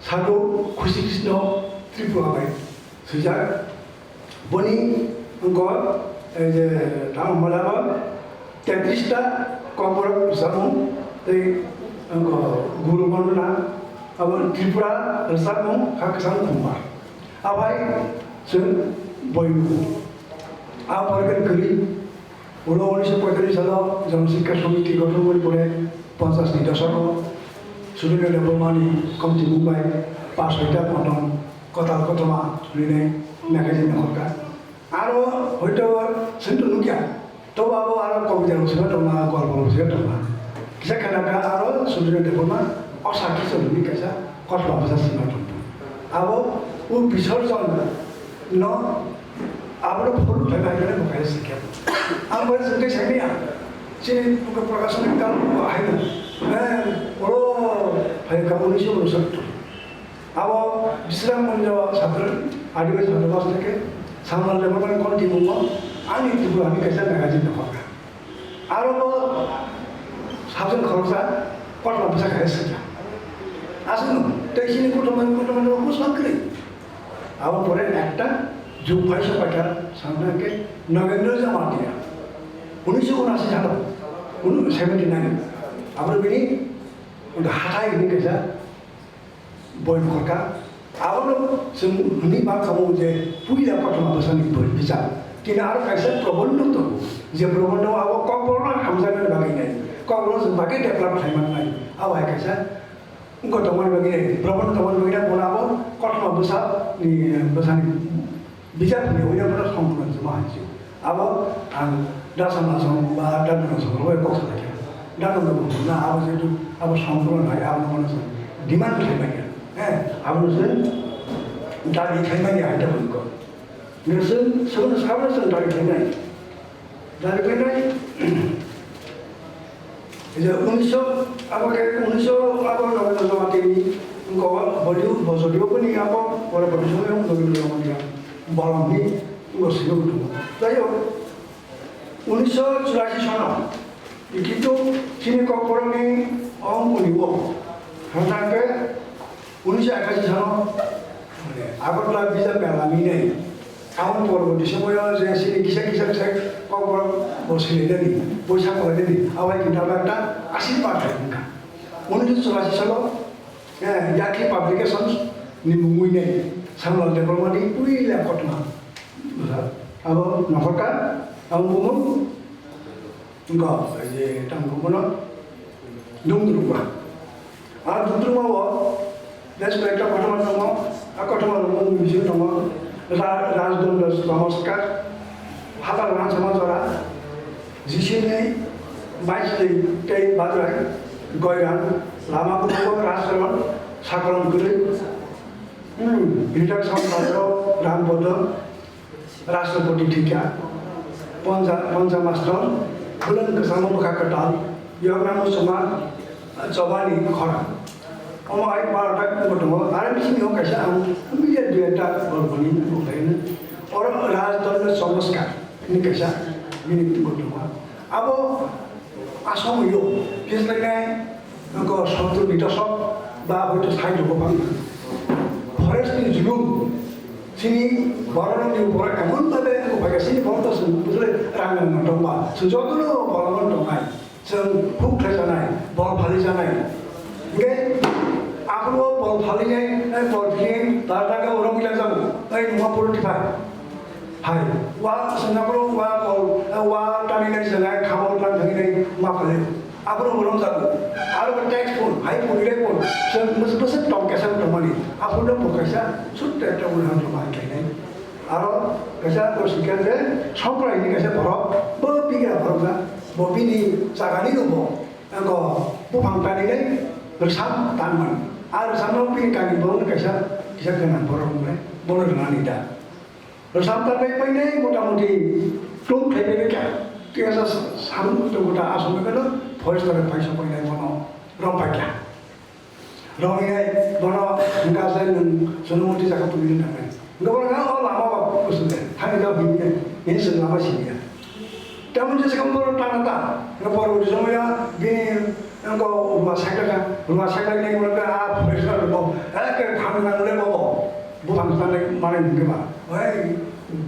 Sadhu Khushi Krishna Tripura bai swijak. Boni wngkha, ei je, tamo hwnba abo tetris ta kokborok rwchapmung tei wngkha Guru Bondona, abo Tripura rwchapmung kha kwchang khumbar. Abai chwng boi nugo. A porikha kwrwi. Ulo unisho poitallis salo Jon Shiksha Samiti gothon wngwi pore ponchas ni doshok o Surendra Debbarma ni khomchimung bai pa soita kotom kotal kotoma surinai magazine nokhorkha. Aro hoito chwng to nukya, tobo abo aro kobita rok sima tongma, golpo rok sima tongma. Kisa khanakha aro Surendra Debbarma o sakhi chwng ni kaisa kothoma bwsa sima tongma. Abo o Bisorjon no Abono phuru phai bai bai bo kaya sikya. Ang bai sengke sengya. Chini buka prakasoni kal ko aina. Eh, oro phai ka unisho unosattor. Abo Bisram Manjo chhatro, Adibai chhatro bas theke, Samuel Debbarmani khonti mungo, ani Tripura ni kaisa magazine no hoka. Aro bo sabjak khoroksa kothoma bwsa khe swijak. Aswkno tei chini kothoma kothoma no bwswk kwrwi. Abo pore ekta jug phaisa paikha, samjak khe Nagendra Jamatia. Unisho unashi salo, unu seventy nine. Abo bini hathai hwnwi kaisa Boi khorka, abono chwng hwnwi ma kamo je puila kothoma bwsani boi bijap. Tini aro kaisa probondo tongo, je probondo abo kokborokno hamjaknani bagwi nai, kokborokno chwng bagwi develop khlai mannai. Abo hai kaisa wngkha tongmani bagwi nai, probondo tongmani bagwi nai, bono abo kothoma bwsa ni, bwsani Bijap ni uya bono songkron juma hai se. Abo ang dasa masong ba dada masong bai kok sa khe. Dada no na abo je tu abo songkron hai abo no sa demand khai mai ya. Eh, abo no se dabi khai mai ya hai ta ko. Ni se se no sa se dabi khai mai. Dabi khai mai. Ei je unisho, abo khe unisho abo Rabindranath Jamatia ni wngkha Bollywood, Bollywood ni abo, oro Bollywood ni Rabindranath Jamatia bolong ni wngkha sino kutung. Jai hok, unisho churasi sono, kintu chini kokborok ni ong uni o, hwnka khe Unisho ekasi sano, mane, Agartala Bijap Mela minai. Amoni porborti somoyo je chini kisa kisa kisa kokborok bo sililaini, poisa kolainani, abai kintu abo ekta ashirbad hai wngkha. Unisho churasi salo, eh, Yakli Publications ni mungwi nai, Samlal Debbarma ni puila kothoma. Abo nokhorka, abo bumung, wngkha, je, tamo bono, Dungdrukma. A Dungdrukma o, bes koi ekta kothoma tongo, a kothoma rok mung bisingo tongo, Ra-, Rajdondo Chamaskar, Hapar Ran Samajora, Jisini, Baisli, Tei Badrai, Goiran, Lama Kutubo, Rajcharan, Sakolom Kwrwi, hmm, Ritak Samajora, Ram Bodol, Rashtrapati thwikha, Ponja-, Ponja Mastor, Bulan Kwchangma Bwkha Kwtal, Yokna Muchungma, Chobani Khorang. Omo hai barota wngwi tongo, aro bisingtwi kaisa ang media dui ekta borokni bubaini. Oro Rajdondo Chamaskar hinwi kaisa bini bubaini tongo. Abo Asomyo, phislainai, wngkha sottor ni doshok ba hoito sait rok bang. Forest ni julum, chini borok ni borok emon bhabe wngkha phaikha, chini borok to chwng bujole rang rang tongba, chwng jotono borok no tongnai. Chwng huk khlai janai, bol phali janai. Hingke aphuru bol phali nai, eh, bol phili, tar tar khe oro mila jago, eh, numa puro tipai. Hai, wa sengna phuru wa bol, eh, wa tani nai janai, khamo tang thani nai, ma phali. Aphuru bolong jago. Aro ke text phone, hai phone, ile phone, chwng bwswk bwswk tong kesa tongmani. Aphuru no bo kaisa, sut te tong nang tong ma khlai nai. Aro kaisa ko sikha je songkrai ni kaisa borok, bo bigra borok na, bo bini jaga ni rw bo, ko buphang tani nai rwsam tan mani. A rwsam no bini kami borok ni kaisa, kisa gwnang borok wngnai, bono rwnani da. Rwsam tan bai painai mota moti tum khlai bai kha, tei kaisa sam tong kota asong bai kha no forest bai paisa painai bono rom pai kha. Romwi bono hwnkha se nwng Sonamurti jaga tubui thangnai. Hwnkhe bono kha o lama ba kusu de, thani da hwnkhe, hini se lama siniya. Tamoni je sekam bono tana ta, hwnkhe porborti somoya bini wngkha ruma cycle kha, ruma cycle ni wngkha a forester bo, eke thang nang le bo, bo thang thang le mane hwnkhe ba, oi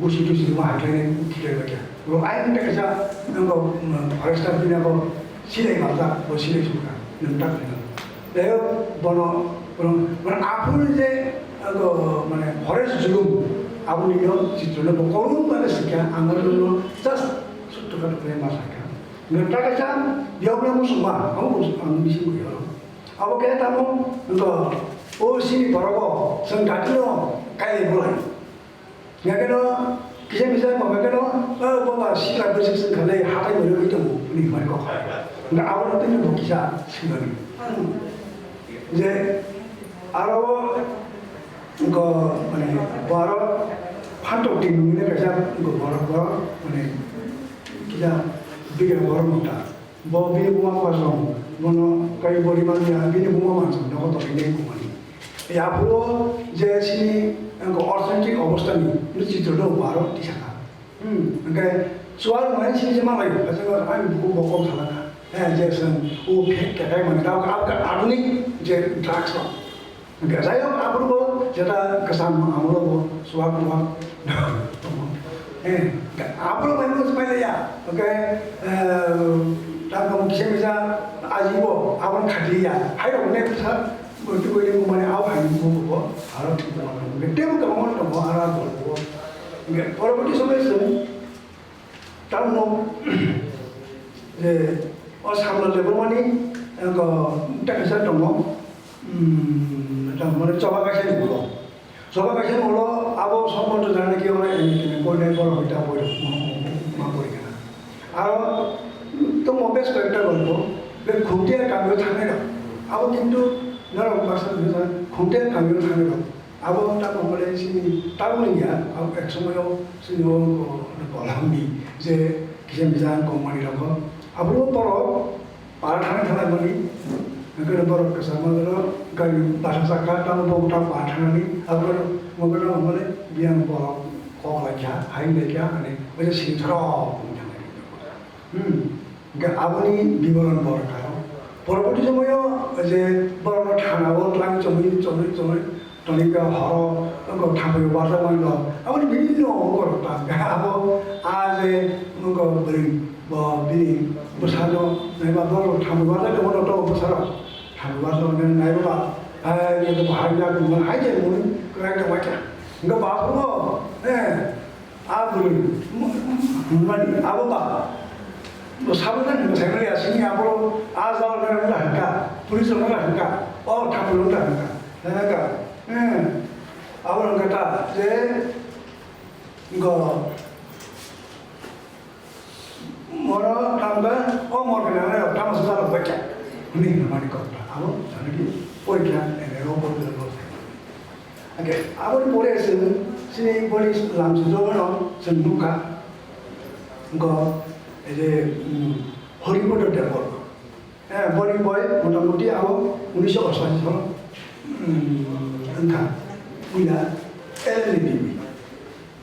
gusi tusi ma hakle ne thilai ba kya. Bo ai hwnkhe kaisa wngkha forester bini bo silai manjak, bo silai sukha, nwng tak hwnkha. Tei bono, bono, bono aphuru je, ako, mane, forest julum, aboni no chitro no bo kolom mane sikha, ang no just sutto kha khe ma sakha. Nwng ta kaisa, yok na musuma, amo musuma, ang bisi mui horo. Abo khe tamo, to, o sini borogo, seng dati no, kai bolai. Hingke no kisa misa bo hingke no, "O baba, sila bwswk swng kha le, hatai bai rwgwi tongo," hwnwi hwnwi kok. Hingke abo no tini bo kisa swngmani. Je aro go mane boro phantok twi nungwi kaisa go boro boro mane kisa bigra boro mota. Bo bini buma kosom, bono kai bori manya, bini buma manjak nogo tongwi nai kumani. Yaphuru je chini, ang orthonetic obostha ni, ni chitro no baro tisaka. Hmm, angkai suar mai chini je malai, kaisa ang buku bokong salaka. Eh, je sang, u phek kekai mani, tau ka, ka adunik je drugs no. Hingke, jai hok, aphuru bo jeta kwcham amolo bo chuwak muwak tongo. Eh, aphuru bai mung pai ya. Oke, eh, tamo kisa misa aji bo, abon khati ya. Hai rok ne sa, bo tu bo ni mane au hai bo bo, aro tu bo. Hingke, tebo kwbangma tongo, aro bo bo. Hingke, poroboti somoy se, Tamno je o samno lebrumani, eko, tei kaisa tongo, mm, tamo mane choba kaisa ni ulo. Choba kaisa ni ulo abo sombondho jani ki oro M A kini koinai borok hoi ta boi rok ma, ma, ma boi kana. Aro tamo bes koyekta golpo, be Khumtia kamio thangnai rok. Abo kintu norok baksa khumtia kamio thangnai rok. Abo tamo hwnmale chini tabukni ya, abo ek somoyo chini o, o, Bolhamni je kisa misa kongmani rokho. Abo borok para thani thana mani, hwnkhe borok kwchangma rok gari bachajak kha, tamo bo ta para thanani, abo mokhe tamo hwnmale biyang borok kok lai kha, hai lai kha, ani waisa sini thoro wng thangkha. Hmm. Hingke aboni biboron borok karo. Poroboti somoyo je borokno thana o twlangwi chomwi, chomwi, chomwi, toni khe horo, wngkha thampui warjakmani rok. Aboni bibinno borok ta. Abo a je wngkha bwrwi, bo bini bwsano naiba borok thampui warjak tongmani rok tongo bwsarok. Thampui warjakmani naiba ba, hai je bahai ya tongmani hai je mui kwrak tongma kha. Hingke bo aphuru, eh, A bwrwi, mani abo ba, bo sabo jani mwsai mani asini abo a jao na wngla hwnkha, police rok wngla hwnkha, o thampui wngla hwnkha, hwnkha, eh, abo wngkha ta je go moro tamba o mor kena na tama sa jalo bacha, hwnwi hwnwi mani kok ta abo jani ki porikha ene ro bo. Hingke aboni pore chwng chini boni lamsujokno chwng nukha, wngkha, ei je, um, Horipada Debbarma. Eh, boni boi motamoti abo unisho ostashi salo, um, wngkha, puila L L B B.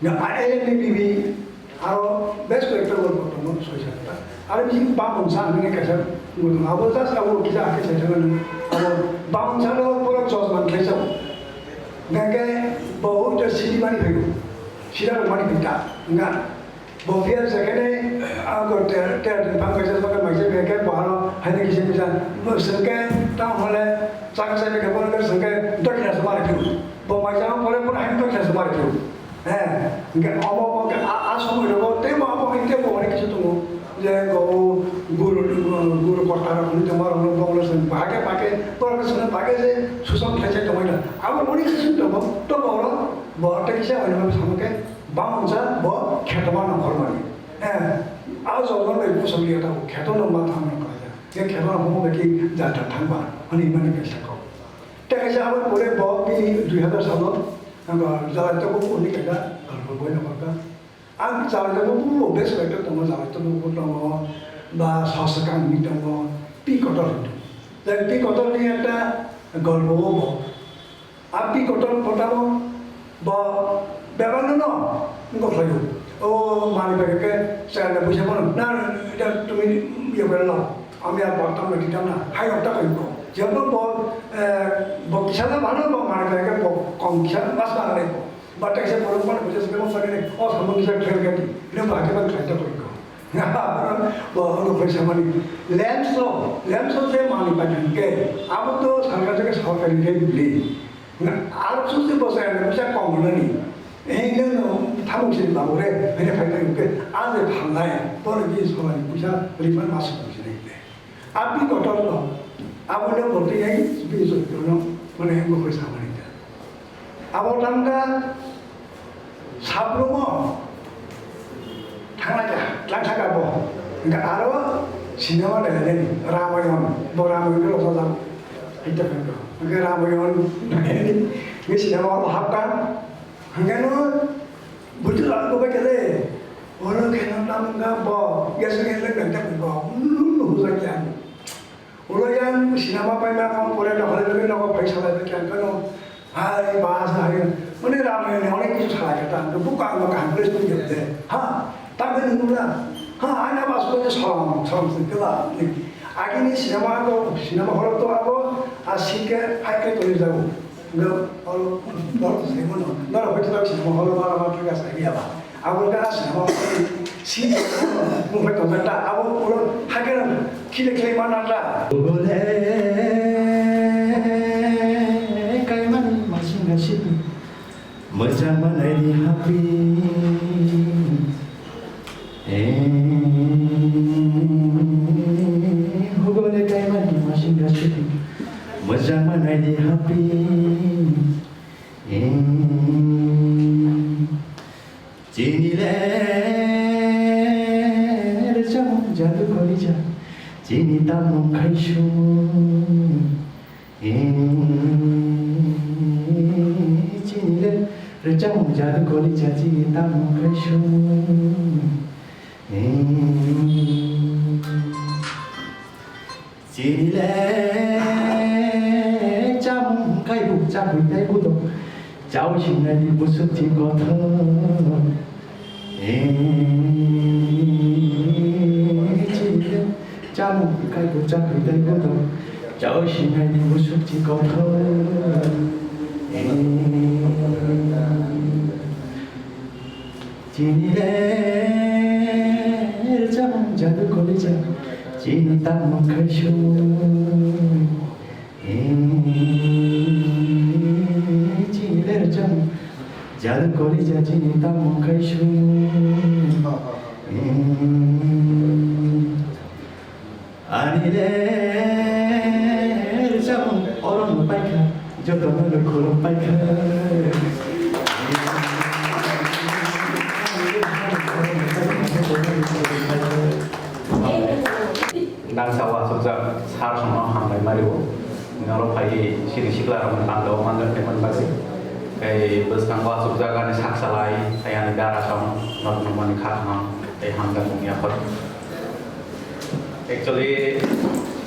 Nga a L L B B aro bes koyekta golpo tongo, soi satta. Aro bisi Bamon sa hinwi kaisa wngwi tongo. Abo just abo kisa akhe sai thangmani. Abo Bamon sa no pura chosman khlai sao. Hingke bo hoi to siri mani phaio. Sira rok mani phaita. Nga bo phiya jekhene, ah, ko ter, ter, phang kaisa saka maisa Ke bo aro haino kisa kisa, bo swngke tamo hole chaksa ke bo swngke dokina se mari kyu. Bo mai jang pore pore haino dokina se mari kyu. Eh, hingke omo bo hingke a, a somoi rogo tei bo abo hingke bo onek kisa tongo. Je go guru, guru kota rok hwnwi tongma rok no bo swng bahage bahage, borok swng bahage je susom khlai se tongoi na. Abo onek kisa tongo, to bo oro bo tei kisa onek samo khe bangsa bo khetoma nongkhor mani. Eh, a jogon bai bosong liya ta kheto no ma thang no khlai ya. Ye kheto no homo bai ki jatra thangba, ani mani kaisa kok. Tei kaisa aboni pore bo bini dui hazar salo, ang jalai tongo hwnwi kaisa, ang bo boino hor kha. Ang jalai tongo, bo best writer tongo, jalai tongo, bo tongo, ba Sasakang hwnwi tongo, P Kotor hwnwi tongo. Tei P Kotor ni ekta golpo bo bo. A P Kotor bo tamo, bo bebak no, no, wngkha khlaio. O mani bai khe, chayana buisa bono, na, na, tumi, iya, bela, no. Ami ar bo tam na, di tam na, hai rok ta koi ko. Jebo bo, eh, bo kisa na bana bo mani bai ke bo kong kisa mas na re bo. Ba ta kisa borok mani buja se bo sari re, o sambo kisa train gati. Ne ba ke ban khai ta koi ko. Bo ano koi samani. Lamso, lamso se mani bai ke. Abo to sarkar ke sarkar ke bli. Aro susi bo se ne buja kong na ni. Eh, no, no, tamo se ba re, ne khai ta ke. A je phanai, bo ne bi so ni buja, ri man mas ko se ne. A P Kotor no, abo no bo tei ai bini chwrairok no, mane, wngwi samani ta. Abo tangka sabrumo thanglai ta, tlang thaka bo. Hingke aro cinema nainani Ramayon, bo Ramayon ke rojak. Hingke Ramayon nainani, hingke cinema hall hapkha. Hingke no, buitu lang bo bai kele. Oro khe no tam wngkha bo, gas ni lek nang tak bo, nu, nu, hujak ya. Ulo yang sinama pai ma kam pore na hole lagi nogo pai salai pai kya kano. Hai, bahasa hai. Mane Ramayana ni onek kichu salai kata. Buku ang kaham pore tu jabde. Ha, tak ni nula. Ha, ana bas ko je som, som sin kala. Agi ni sinama to, sinama holo to abo, asike hai ke to jago. Nga, oro, oro, sebo no. Nara hoito tak sinama holo mara mara kya sa iya ba. Abo ka sinama holo si, mo hoito ta abo oro hake khile khile mana ta. Bole kaimani masinga sipi. Mochang manai di happy. Eh, hugole kaimani masinga sipi. Mochang manai di happy. Eh, chini le rwchapmung jadu kolija. Chini tamung khai sumung. Eh, chini le rwchapmung jadu kolija chini tamung khai sumung. Eh, chini le chamung khai bu chakwi tai bu do. Chao sinai di busuk chi kothok. Eh, chini le chamung khai bo chakri tai bo to. Chao sinai ni musuk chi kothok. Eh, chini le chamung jadu kolija. Chini tamung khai su. Chini le rwchapmung jadu kolija chini tamung khai su. Ani le rwchapmung oro no paikha, joto no khulum paikha. Nangsa uansukjak sir songno hambai mario. Norok phai siri sikla rokni tangka o manjak phaimani bagwi. Tei bwskango achukjak ani sak salai, tei ani dara song norokno mani kha kaham tei hamjak mung yaphar. Actually,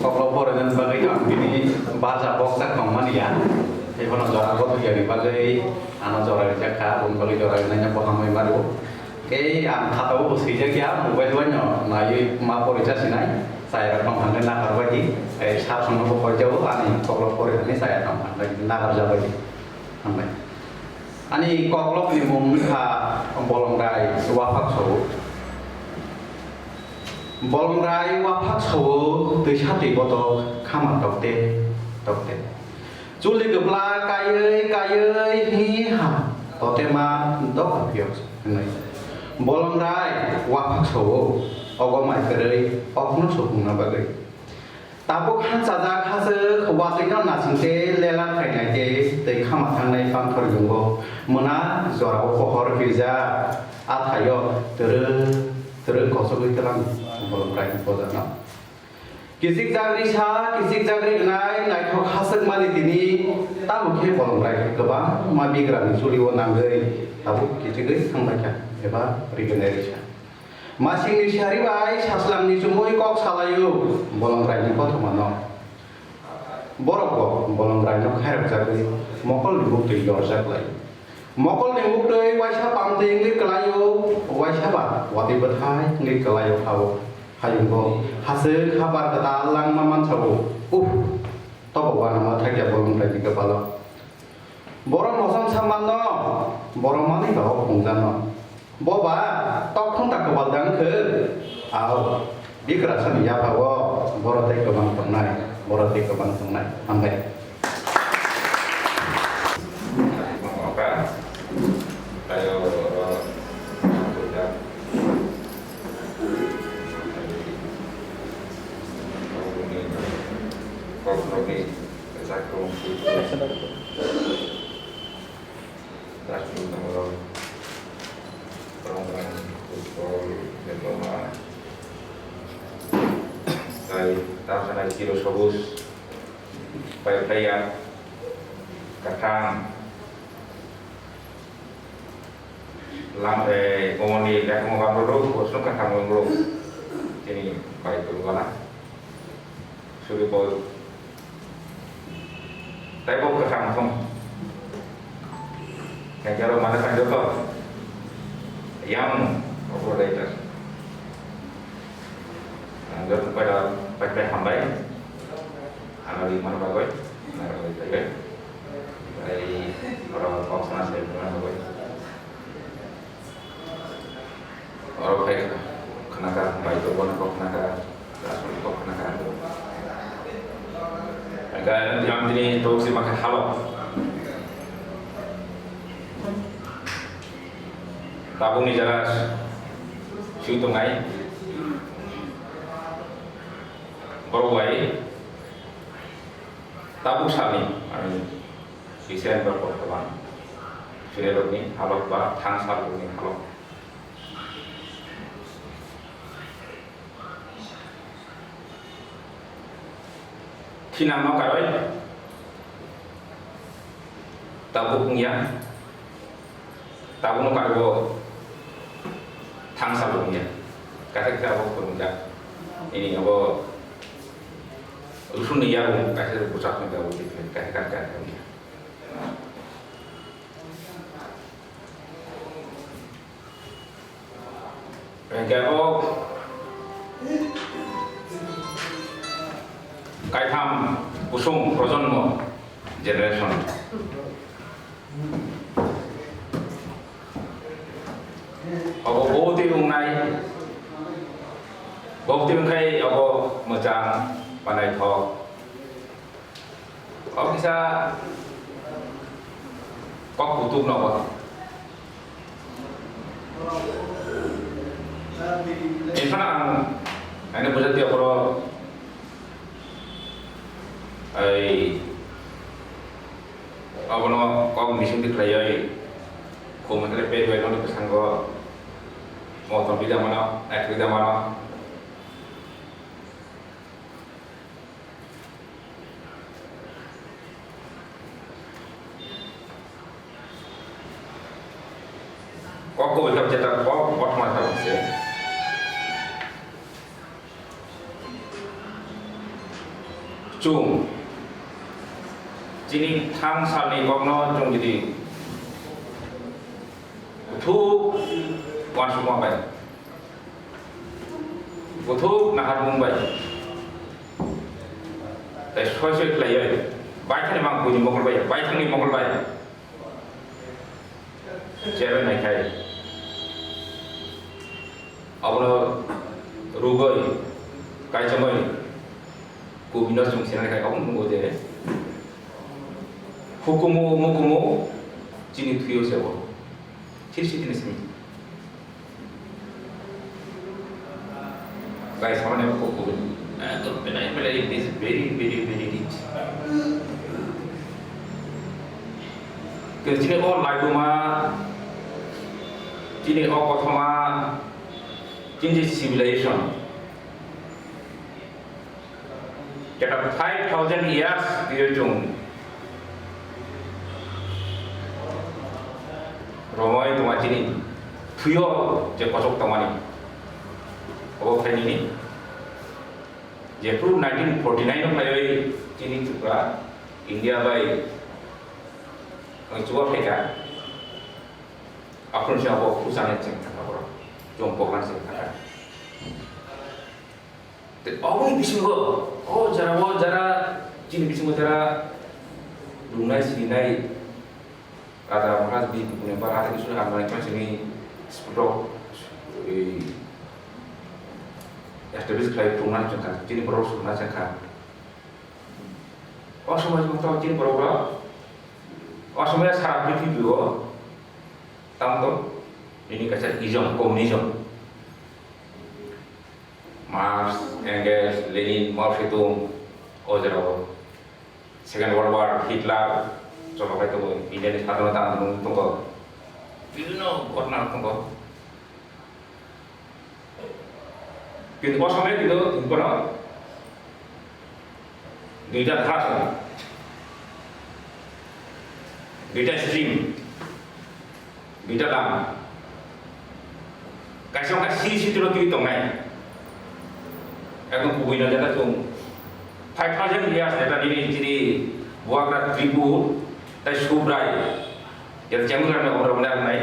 koklo porinani bagwi ang bini baja bokjak tongmani ya. Tei bono jora bo thwiyani bagwi ano jora rijak kha, aboni bagwi jora rinaino bo hambai mario. Tei ang khatao bo swijak ya, mobile bai no naiwi ma porisa sinai, chayarok tong thangkhe nakarbai di, tei sir songno bo koijao ani koklop pori hwnwi chayarok tong thangkhe nakarjabai di. Hambai. Ani koklopni mung wngkha Bolongrai Waphak Sou. Bolongrai waphak sao twisa twi botok khama tokte tokte. Chuli kwpla kaiwi kaiwi hi ha totema doka phiyok hwnwi. Bolongrai waphak sao ogo mai kwrwi okno supungna bagwi. Tabuk hanchajak hachwk watwino nasingte lela phainai tei twi khama thangnai panthor yungo mwnang jorao pohor pijak. A thaio twrwk twrwk kochogwi twlang bolongrai bojano. Kichik jagri sa, kichik jagri wngnai naithok hachwkmani tini tamo khe bolongrai kwbangma bigrani chulio nangwi tabuk kichigwi thangbaikha eba rignai risa. Masingni sari bai saslangni chumui kok salaio bolongrai ni kothomano. Borok bo bolongrai no khairokjagwi mokolni buktwi yorjak lai. Mokolni buktwi waisa pamtwi wngwi kwlaio, waisa ba watwi bwthai wngwi kwlaio hao. Hayungo hachwk habar kwtal langma mansago. Uff, tobo uanama thakya bolongrai ni kwpalo. Borok mosom samano, borok manwi ba o phungjano. Bo ba tok thung ta kwbal dang khe? Ao, bikrasani yapha o borok tei kwbang tongnai, borok tei kwbang tongnai. Hambai. Tei tamsanai chiro sobuj, pai phlaiya, kwthang, lam-, eh, bomoni lekhamu bamrwrwk, bo swngkha tangwi wngwrwk, chini bai kwrwngla. Suri bol. Tei bo kwthang thung. Kaitor mana kang joto. Yang operator. Ang joto pai da pai pai hambai. Ano di mana bagoi. Mana bagoi pai pai. Tei oro kok sana sai mana bagoi. Oro khai khnakha, bai to bono kok khnakha, aswk kok khnakha. Ang tini tok si makha halo. Tabukni jaga sui tongnai. Borok bai tabuk salni, ani, December bortoman. Chwrairokni halok ba thangsalrokni halok. Thinangno karwi tabuk wngya, tabukno karwi bo thangsal wngya, kaisa kisa abo phwrwngjak. Ini abo Rusunni yarwng kaisa bwsakni abo kaisa kaisa wngya. Hingke o kaitham kusung projonmo generation. Obo boti wngnai, boti wngkhai obo mwchang, banaithok. O kisa kok kutuk nogo. Infana ang ani bujati okoro ai abono kok mising di khlaioi khum khle pe bai no bwskango motom bida mano, ek bida mano. Kok kubui khe jeta kok kothoma khe se. Chwng chini thang salni kokno chwng jodi kuthuk uansukma bai. Kuthuk naharmung bai. Tei soi soi khlaiwi. Baithangni mang buini mokol bai, baithangni mokol bai. Cherwi naikhai. Abono Rugwi, kaichomwi, kubino chwng sinani khai obo nukgo je, hukumu mukumu chini thwio sebo. Thik sitini simi. Guys, how many of you? Ekdom belai belai, it is very, very, very rich. Ke chini o laiduma, chini o kothoma, chini civilization. Keta five thousand years twiwi chwng romwi tongma chini thwio je kochok tongmani. Obo phainini. Jephru nineteen forty-nine o phaiwi chini Tripura, India bai ang chuba phaikha. Aphuru se abo puchani cheng thangkha borok. Chwng poknani cheng thangkha. Tei oboni bisingo, o jara, o jara, chini bisingo jara, lungnai, sinai, raja, maharaj, bini bupuni ba raja, bisingo ang nai khe sini sputok, ei, establish khlai phunukna chwngkha, chini borok sukna chwngkha. O somoi jwng tamo chini borok rok, o somoi sara prithibi o, tamo to, nini kaisa ism, communism. Marx, Engels, Lenin, Mao Zedong, o jorao Second World War, Hitler, cholokhai tongo, India ni sadhonota andolon tongo, bibhinno ghotona tongo. Kintu o somoy kintu hinphano duita dhara tongo, duita stream. Duita lama. Kaisa wngkha C C twi tongnai. Ekdom kubui no jeta chwng five thousand years jeta nini chini Bubagra Tripur tai Subrai jeta Chemukra ni obra bwlai wngnai.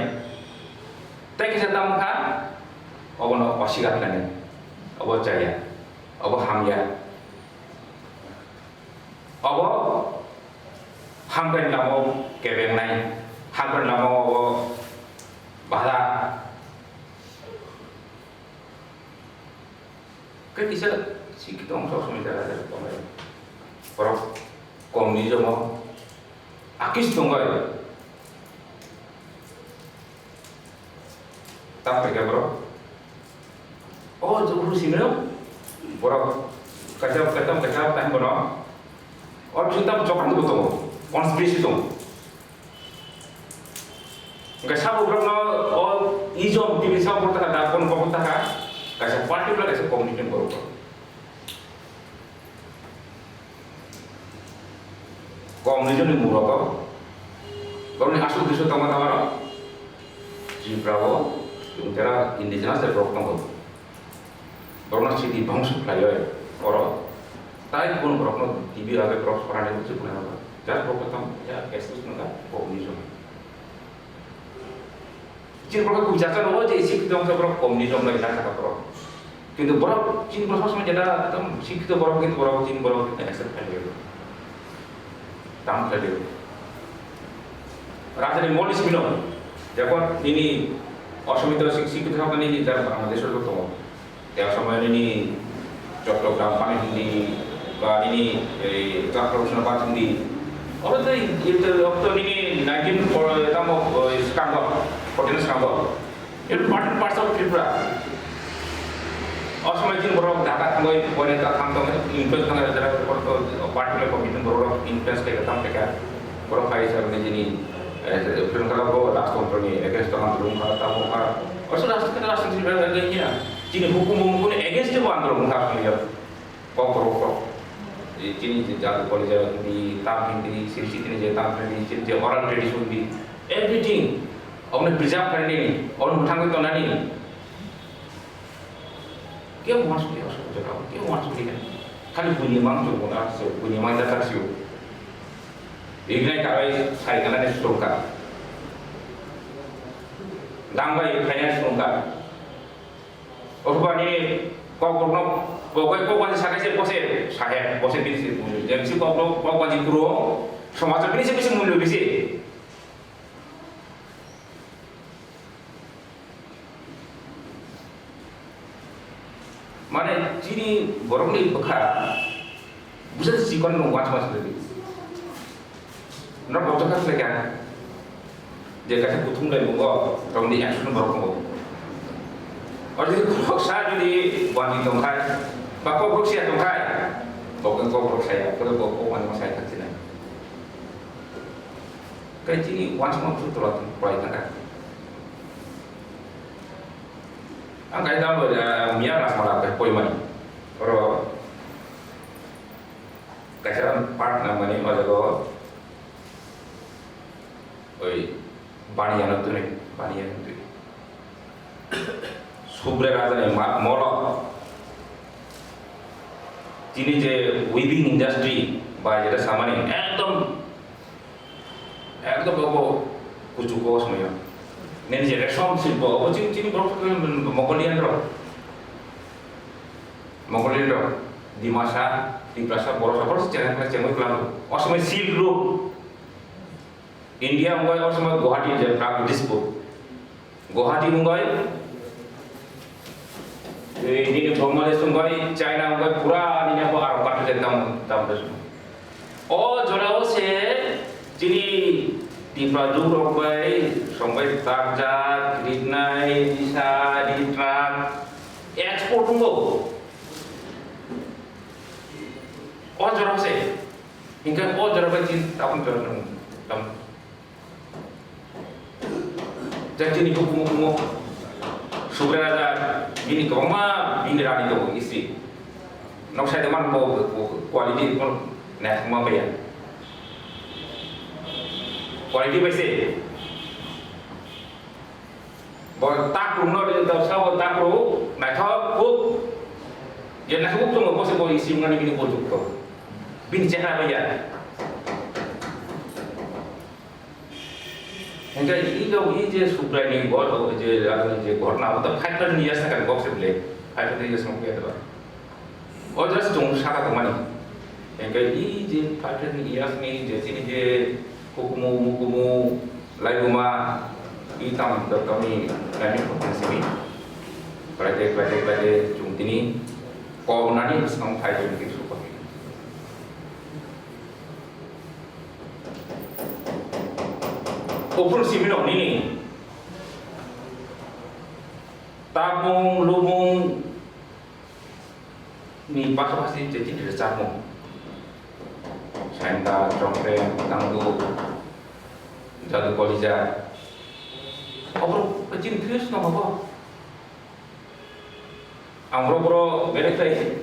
Tai kisa tamo kha obono osigar khlainai. Obo chaya. Obo hamya. Obo hamkrai lama o kebengnai, hamkrai lama o obo baha. Khe kisa sikito wng sok somoi jaga jaga tongnai. Borok communism o akis tongbai. Tam khe borok. O jokru simino borok kaisa kaisa kaisa time bono. O bising tam jokru tongo, conspiracy tongo. Hingke sabo borokno o ism tini sabo borok taka da, kono borok taka kaisa particular kaisa community borok. Communism ni muro ko, borokni aswk disa tongma tongma rok, Tripura o, chwng jera indigenous de borok tongo. Borokno sidi bangso khlaioi, oro, tai kubun borokno T V age borok sorani buji khlai rok, jar borok tong, ya, excuse nangka, communism. Chini borok kung jasa no je sikito wngkha borok communism bai jasa ka borok. Kintu borok chini borok sosma jeta ekdom sikito borok kintu borok chini borok kintu accept khlai liyo. Tam khlai liyo. Rajani moli simino. Jekon nini osomito sik sikito hapna nini jar Bangladesh ro tongo. Tei o somoy nini Chottogram pani hindi ba nini ei Kakrabsuna bath hindi. Oro tei ito okto nini nineteen tamo skango, fourteen skango. Ito part, parts of Tripura. O somoy chini borok Dhaka thangoi, boyne ta thang tong, influence thang jara, part le committee borok influence khe tam khe borok phai sa nini, eh, film kala bo rajtontro ni against tong andolon kha, tamo kha. Oso rajtontro, rajtontro ni against ya. Chini hukum hukum ni against bo andolon kha khamya. Kok rok kok. Chini je jadu college ni tam hindi, sirsi tini je tam hindi, chini je oral tradition di, everything. Omne preserve khaini, omne muthang tonani. Kebo wansukya, wansukya, kebo wansukya. Khali buini mang chukuna, so buini mang jata siu. Ignai karai sai kana ni sungka. Dangbai khaina sungka. Othobani kok rokno, kok bai kok bai sakai se bose sahe, bose bini se buini. Jemsi kok rok, kok bai kuro, somaj bini se bisi mulyo bisi. Mane chini borokni bwkha bwsa chikon nung wansa wansa kwrwi. Norok bojor kha khlai kha. Je kaisa kuthum lai mungo, tongdi action borok tongo. Oro jodi khoroksa jodi wani tongkhai, ba kok borok siya tongkhai, kok kok borok saya, kok kok kok wani saya thak sinai. Kai chini wansa wansa tola tong, tola tong kha. Ang kai dam, eh, miya Rajmala kai poimani. Oro kaisa part nangmani o jaga o. Oi, bani ano tuni, bani ano tuni. Subrai Raja ni ma-, molo. Chini je weaving industry bai jeta samani ekdom Ekdom obo kuchugo songya. Nini je resom silpo, obo chini, chini borok Mongolian rok. Mongolian rok, Dimasa, Tiprasa, Borosa, Borosa chengwi khlai, chengwi khlai. O somoi Silk Route. India wngoi o somoi Guwahati je Prag Dispur. Guwahati wngoi, eh, nini Bangladesh wngoi, China wngoi, pura nini abo aro katu je tam, tam de. O jorao se chini Tipra duk rok bai, songbai tarja, ritnai, nisa, ritrak, export wngoi. O jorao se, hingke o jorao bai chini tabuk jorao nang tam. Jatini hukumu kumu Subrai Raja bini kwbangma bini rani tongo isi. Nok side man bo, bo quality kono naithokma baiya. Quality bai se. Bo takrung no ri do sa bo takrung naithok kuk. Je naithok kuk tongo bo se bo isi mani bini bo juk to. Bini chehra baiya. Hingke i jok i je Subrai ni ghor, o je, ano je ghor na, o to five hundred years na kan kok se bile, five hundred years no kaya ba. O just chung saka tongmani. Hingke i je five hundred years ni je chini je hukumu, mukumu, laibuma, i tam, tam, tamni, laini hukumu sini. Klaide, klaide, klaide, chung tini, kok nani bwskango phai chung tini suko. Ophuru simi rok nini tapung lubung ni pasapasi je chini rwchapmung, saimda, chongkrem, tangduk, jadu kolija, oborok chini fuse no hobo. Ang borok borok belai khlai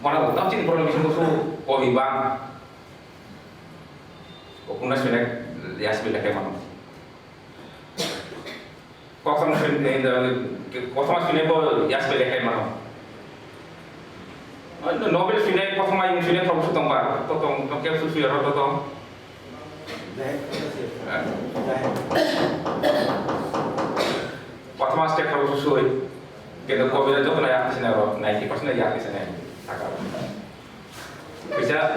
mano, tamo chini borok ni bisingo su koi bang. Kokuna swinek yasbi lekhe mano. Kothoma swinek, kothoma swinek bo yasbi lekhe mano. Ano Nobel swinek, kothoma yung swinek, kok su tongba, to tong, to kek su swi aro to tong. Kothoma stek kok su swi. Kendo kobira joto na yak sina ro, ninety percent yak sina taka. Kaisa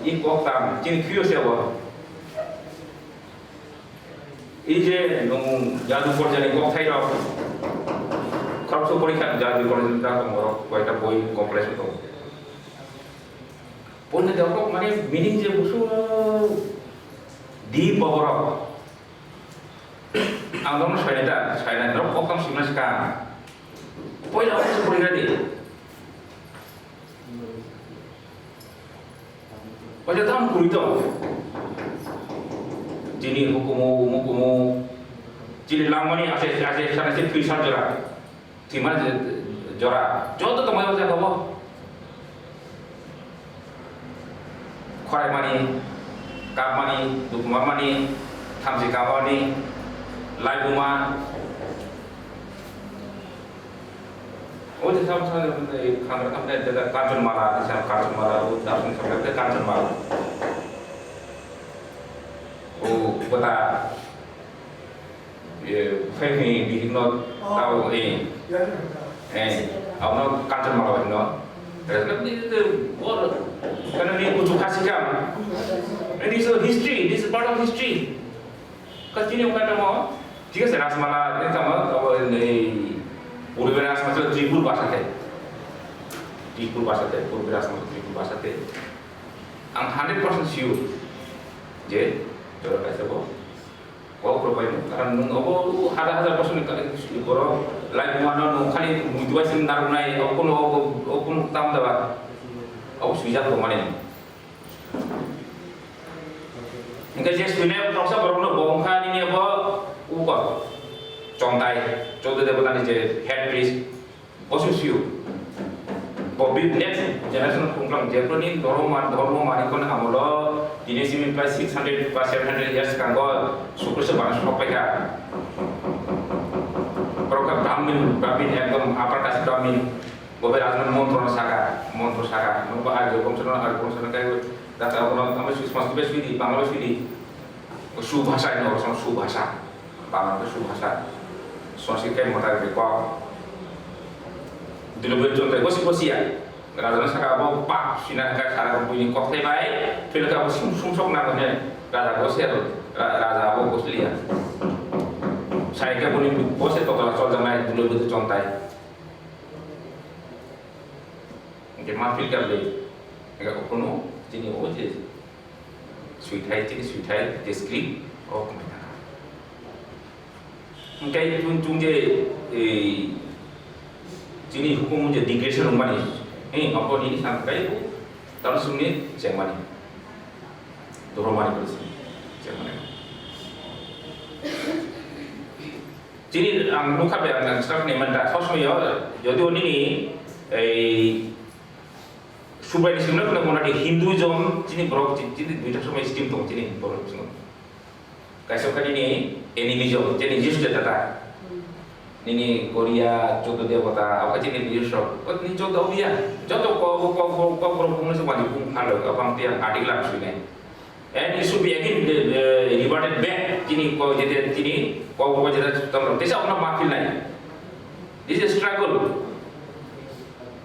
i kok tam, chini phiyo se bo. I je nung jadu porjani kok thai rok. Khoroksa porikha jadu porjani ta tong rok, koita boi complex to. Ponni de kok mane meaning je busu deep borok. Ang nono sainai da, sainai norok kok tam simna sikha. Poila kok se porikha di. Oja tam kuri to. Chini hukumu, mukumu. Chini langmani ase, ase, sana se twi sar jora. Thwima je-, jora. Joto tongmani oja kabo. Khorai mani, kap mani, dukma mani, thamchi kap mani, laibuma. O je sam sa khandra khamne de Kanchanmala, je sam Kanchanmala, o Darshan Sabha de Kanchanmala. O bata, e, phai ni bihik no tao, e, e, abono Kanchanmala hino. Karena ni kuchu khasi kam. And this is history, this is part of history. Continue kata mo, thik ase, Rajmala, e tamo, abo, ei, purbe Rajmala chwla Tripur bhasha te. Tripur bhasate, Purbi Rajbongso Tripur bhasate. Ang hundred percent sure je jora kaisa bo kok rwbaino, karon nwng obo hajar hajar bosorni kali borok lai mano, nwng khali muitu bai sini narwknai, obo kuno, obo, obo kuno tam da ba? Obo swijak tongmani. Hingke je swinai toksa borokno bo wngkha nini abo uko Chontai, Choddo Debotani je head priest, bo se swiyo. Bo bi next generation khungklang jephru ni dhormo man, dhormo mani kono amolo tini simi prai six hundred ba seven hundred years kango Sukriso bana sok paikha. Borok kha Brahmin, Brahmin ekdom upper caste Brahmin. Bo bai rajno montro no saka, montro saka. Nungba Arjo Bongso no, Arjo Bongso no kai bo. Data abono tamo Sukriso bai swidi, Bangla bai swidi. Subhasa ino, Subhasa. Bangla bai Subhasa. Sanskrit kai mata bai kok. Dilo bai chontai bosi bosi ya. Raja no saka abo pak sina ka sara ko buini kok thai bai. Phil ka abo sum sum sok na ne. Raja bosi ya. Ra-, raja abo bosi ya. Sai ka buni bosi to la chol janai dilo bai chontai. Hingke ma phil kar le, hingke okono chini o je swithai, chini swithai je script o kongthai thangkha. Hingke chwng, chwng je, ei, chini hukumu je degradation wngmani, hei, obo nini samkai bo, tamo chwngni chengmani. Dhoromani polisi, chengmani. Chini ang nukha bai ang staff ni manta, sosmai yo, jodi oni ni, ei, Subraini simna kuna kuna di Hinduism, chini borok, chi-, chini duita somai scheme tong chini borok sino. Kaisa kha nini animism, chini Jews de tata. Nini Korea, Choddo Debota, apa chini Jews rok. Kot ni Choddo obia, joto ko, ko, ko, ko, borok bungni se wali bung phalo, apa ang tiang adik lang sui nai. And it should be again, uh, reverted back. Chini ko jete chini ko ko jete tamo tesa ono mafil nai. This is struggle.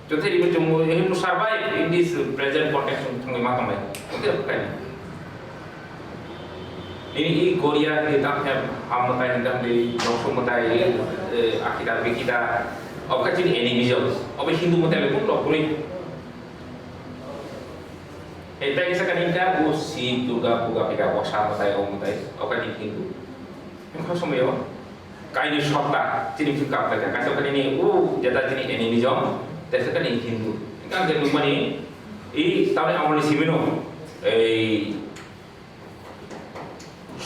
Jote ibu chungo, you have to survive in this present context. Thangwi ma tongmai. Jote kai. Ini i Korea ni tam hem ham matai ni tam di nokso matai, eh, akita bikita. Oka chini animism. Oba Hindu matai le pun lokuri. Hei, tei kisa kani hingka, bo Shiv, Durga, Buga, Pega, Bosa, Mwtai, O Mwtai, o kani Hindu. Hingkha somoyo, kaini sotta, chini bisingo kapai kha, kaisa kani ni, o, jeta chini animism, tei kisa kani Hindu. Hingkha ang je nukmani, i, tamni amoni simino, ei,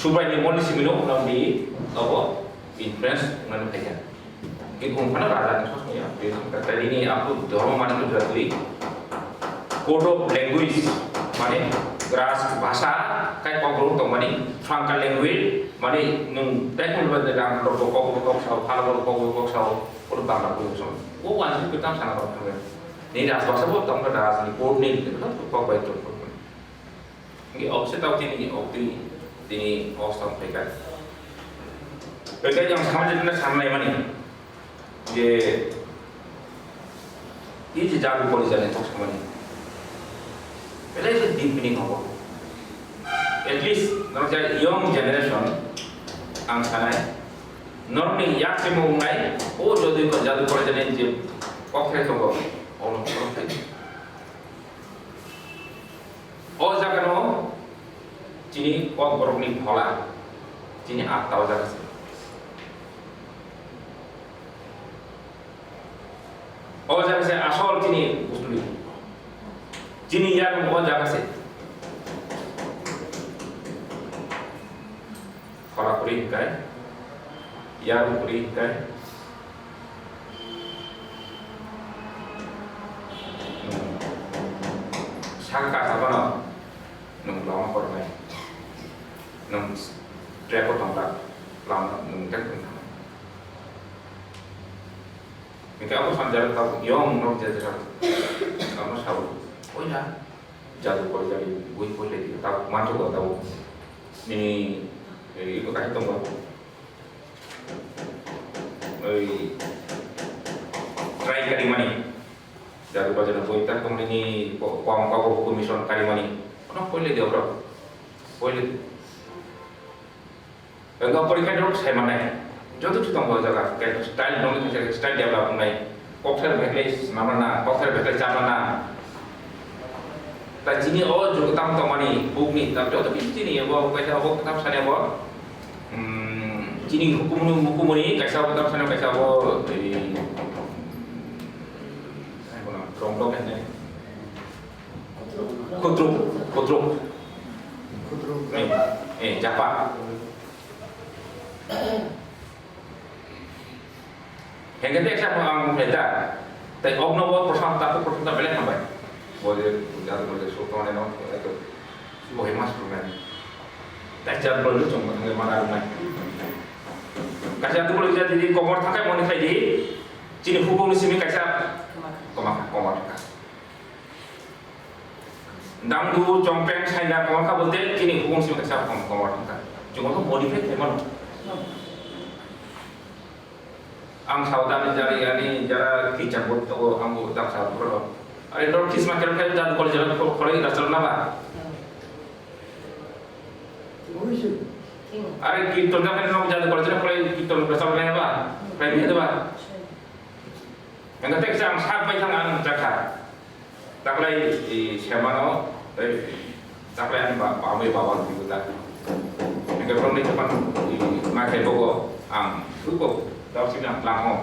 Subraini mol ni simi no, no di, abo influence wngmani phaikha. Hingke bung phano raja ni sosmai ya, tei nini apu dhormo mani ko jatwi. Code of language, mane, raj bhasha, kai kokborok tongmani, Franca language, mane, nwng tei kung ba de rang rok kok kok sao, phala kok kok sao, kok Bangla kok sao. O wansi kwtam sana rok thangya. Ni raj bhasha bo tongma raj ni code ni, kok bai tok. Hingke obo se tao tini, obo tini, tini obo se tao phaikha. Phaikha yang sama je tini sanai mani je, i je jadu pori jani tok samani. Belai se deep meaning hobo. At least, norok je young generation, ang sanai, norokni yak se mo wngnai, o jadu, jadu pori jani je kok khe tongo, ono, ono khe. O jaga no chini kokborok ni phola, chini atta o jaga se. O jaga se asol chini bustuli. Chini yarung o jaga se. Khora khuri hingkai, yarung khuri hingkai. Saka kasa bono nwng lama koronai, nwng treko tongkha, lama nwng tek tongkha. Hingke abo sanjak tabuk yong nok jajak, amo sao, oina. Jadu pori jadu bui pori lagi tau mantu ko tau ni, eh, iko kahi tonggo. Oi, try kari mani. Jadu pori jadu bui tak tong ni ko, ko, ko, ko, ko mission kari mani. Ono pori lagi bro. Pori lagi. Ego porikha rok sai manai. Joto thwi tongo o jaga. Kaisa style nongni kaisa style develop wngnai. Kokthai beklai swnamna, kokthai beklai chamna. Ta chini o jugo tam tongmani bukni tam joto bisi chini abo kaisa abo tam sani abo. Hmm, chini hukumuni hukumuni kaisa abo tam sani kaisa abo, eh, rong dok hene. Kutruk, kutruk. Eh, eh, japa. Hingke te eksa ang khe da. Tai okno bo prothom ta, prothom ta belai hambai. Bo je, jadu bo je, so tongmani no, eto, bo he mas program. Tai jadu bo je, chwng bo thangwi mana rwnai. Kaisa jadu bo je, jadi komor thakai moni khai di. Chini hukum ni simi kaisa koma, koma thangka. Dangdu, chongpeng, saina, koma kha bolte chini hukum simi kaisa kom-, komor thangka. Chwng bo modify khai mano. Ang saudani jari ani jara kichang bo to ang bo dam sa bro. Are dor kisma kero khai dan kol jara ko khole da chal na ba. Are ki to jara no jara kol jara khole ki to da chal na ba. Khai ni da ba. Engka tek jang sak bai thang ang jakha. Taklai, i, semano, tei taklai ani ba, ba, amai baba ni buta. Engke borok ni kapan, i, ma khe bogo ang, suko, tau sini ang tlang o.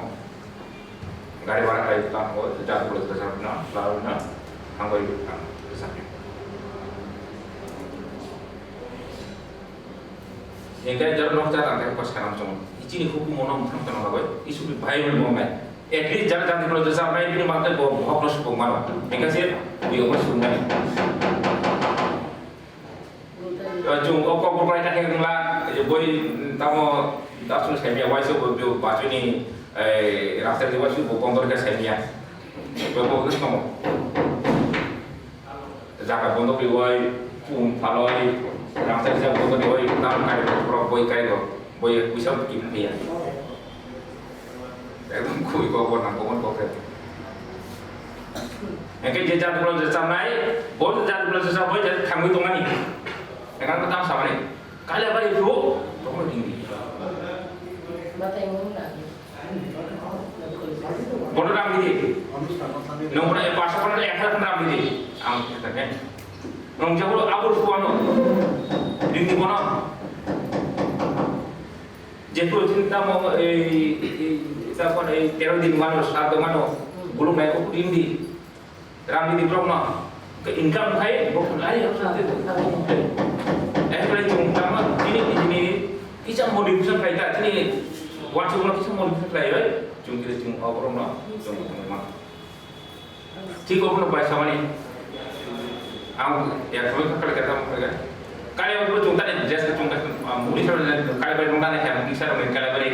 Gari bara kai tlang o, jat boleh terasa na, lalu na, ang bai ang terasa. Engke jor nok jat ang kai pas kanam chong. Ichini hukum mono muthang tano bagoi, isu bi bai bai mo ngai. At least jara jati kulo jesa mai bini mate bo mohok no supung mano. Engka se bini omo supung mano. Chung o kok bukai ta heng la, boi tamo dasun sai mia waiso bo bachuni, eh, rafter di waiso bo kondor ka sai mia. Bo bo kis kamo. Jaga bondo riwai, pum phaloi, rangchak jak bondo riwai, tam kai borok boi kai go, boi puisa kim phiya. Ekdom khui go, go nang go, go khe. Engke je jat bolo je chamnai, bo jat bolo je chamnai, je thangwi tongani. Engkang tam samani, kale bari thu, tongma dingdi. Batai mo na. Bono rang di. Nong bono e pasal bono e hajar rang di. Ang kata kan. Nong jago abur kuano. Ding di bono. Jetu cinta mo e, e, e, ta kono e tero din mano, sat mano. Bulung naik ko ding di. Rang di borok no. Ke income khai borok no lai rok sa. Eh, khlai chung tama chini chini kisa modification khai ta chini wansuk no kisa modification khai oi. Chung kiri chung o borok no chung chung ma. Thik o borok bai samani. Ang ya khlai khlai kata mo khlai. Kali o chung tani dress chung ta muri sa kali bai mong tani kya mung kisa rok kali bai.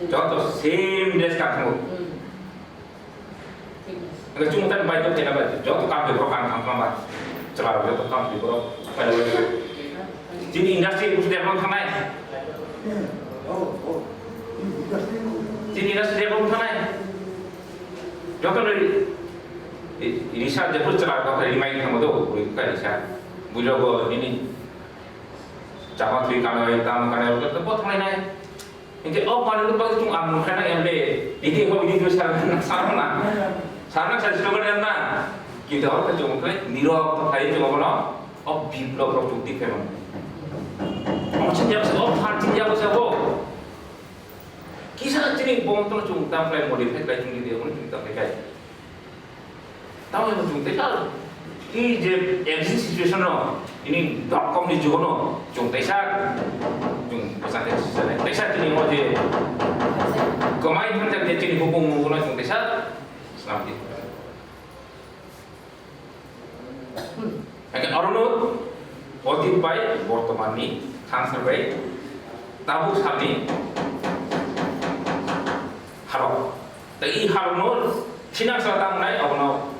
Joto same dress ka thung. Engkhe chwng tei bai tong khe na bai, joto kam de borok ang thang thang bai. Chwla rok joto kam de borok bai bai. Chini industry busu develop thangnai. Chini industry develop thangnai. Joto ni research de chwla rok rimai thang do, ui ka research. Bujo go nini. Chama thui kanai, tam kanai, joto bo thangnai nai. Hingke o manwi bagwi chwng ang nukha na M L A, bini bo bini dui sal na sal na. Sal na sal slogan na. Kintu abo khe chwng khe nirok to khai chwng bono o biplop rok chwng tik khe mano. Omo chini yabo se, o phan chini yabo se bo. Kisa chini bom to chwng tam khlai modify khlai chwng di, omo chwng tam khlai. Tamo chwng teisa, i je exist situation no, ini dot com ni jugo no, chwng teisa, chwng teisa, teisa, teisa chini mo je, kemai thang thang je chini hukung no chwng teisa, slam di. Hake orono, otit bai, bortoman ni, thangsar bai, tabuk salni, harok. Tei i harokno sinaksa tangnai abono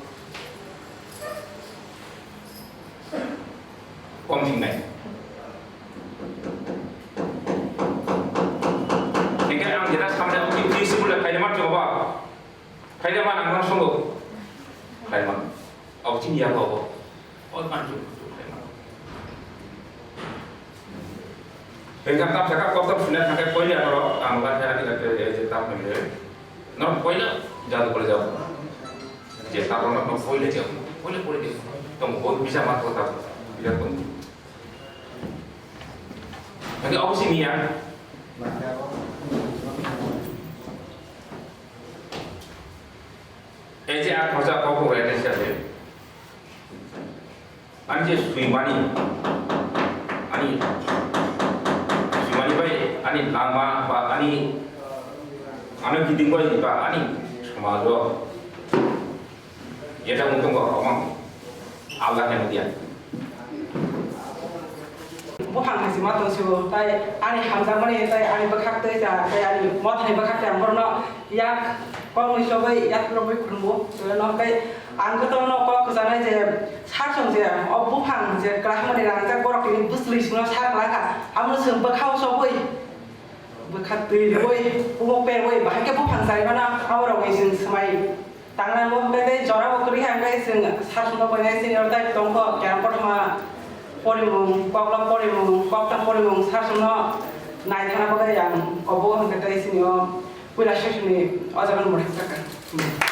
kom thingnai. Hingke ang jeta samne oki three simple khaina ma choba. Khaina ma nang songo. Khaima. Au chini ya ko. Oi, manju, manju, hai ma. Hingkha tam saka kotor suna thangkai koila norok, ang ba thera thera thera thera je tam hoi le. Norok koila, Jadu pore jao. Je tabuk no pore jao. Pore pore jao. Tong boi bisa ma ko tabuk. Bisa tong. Lagi apa sih ni ya? Eh, je a khorsa kok ko wai ni sa de. Ani je swimani, ani swimani bai ani lama ba ani, ani giding bai ba ani somajo eta mungtong ba amang alga khe nukya. Buphang hai se ma tong sio, tai ani hamjakmani, tai ani bwkhak twi ta, tai ani mothani bwkhak twi ang borno yak koknwi chobwi yak rwbwi khulumgo. Tei no khe ang khe tongno kok kwchanai je sar song je o buphang je kwlangmani rangjak borok tini bwsli sino sar kwlangkha. Amo chwng bwkhao chobwi, bwkha twi rwui, kumo perwi, bahai khe buphang chari mano, abo rokni chwng swmai. Tangnango hwnkhe tei jorabo kwrwi kha hwnkhe chwng sar songno koinai senior tai tongkho, keha kothoma porimung, koklam porimung, koktang porimung sar songno naithana bagwi ang obo hwnkhe tei chini o puila session ni o jaga no mwthangjakha.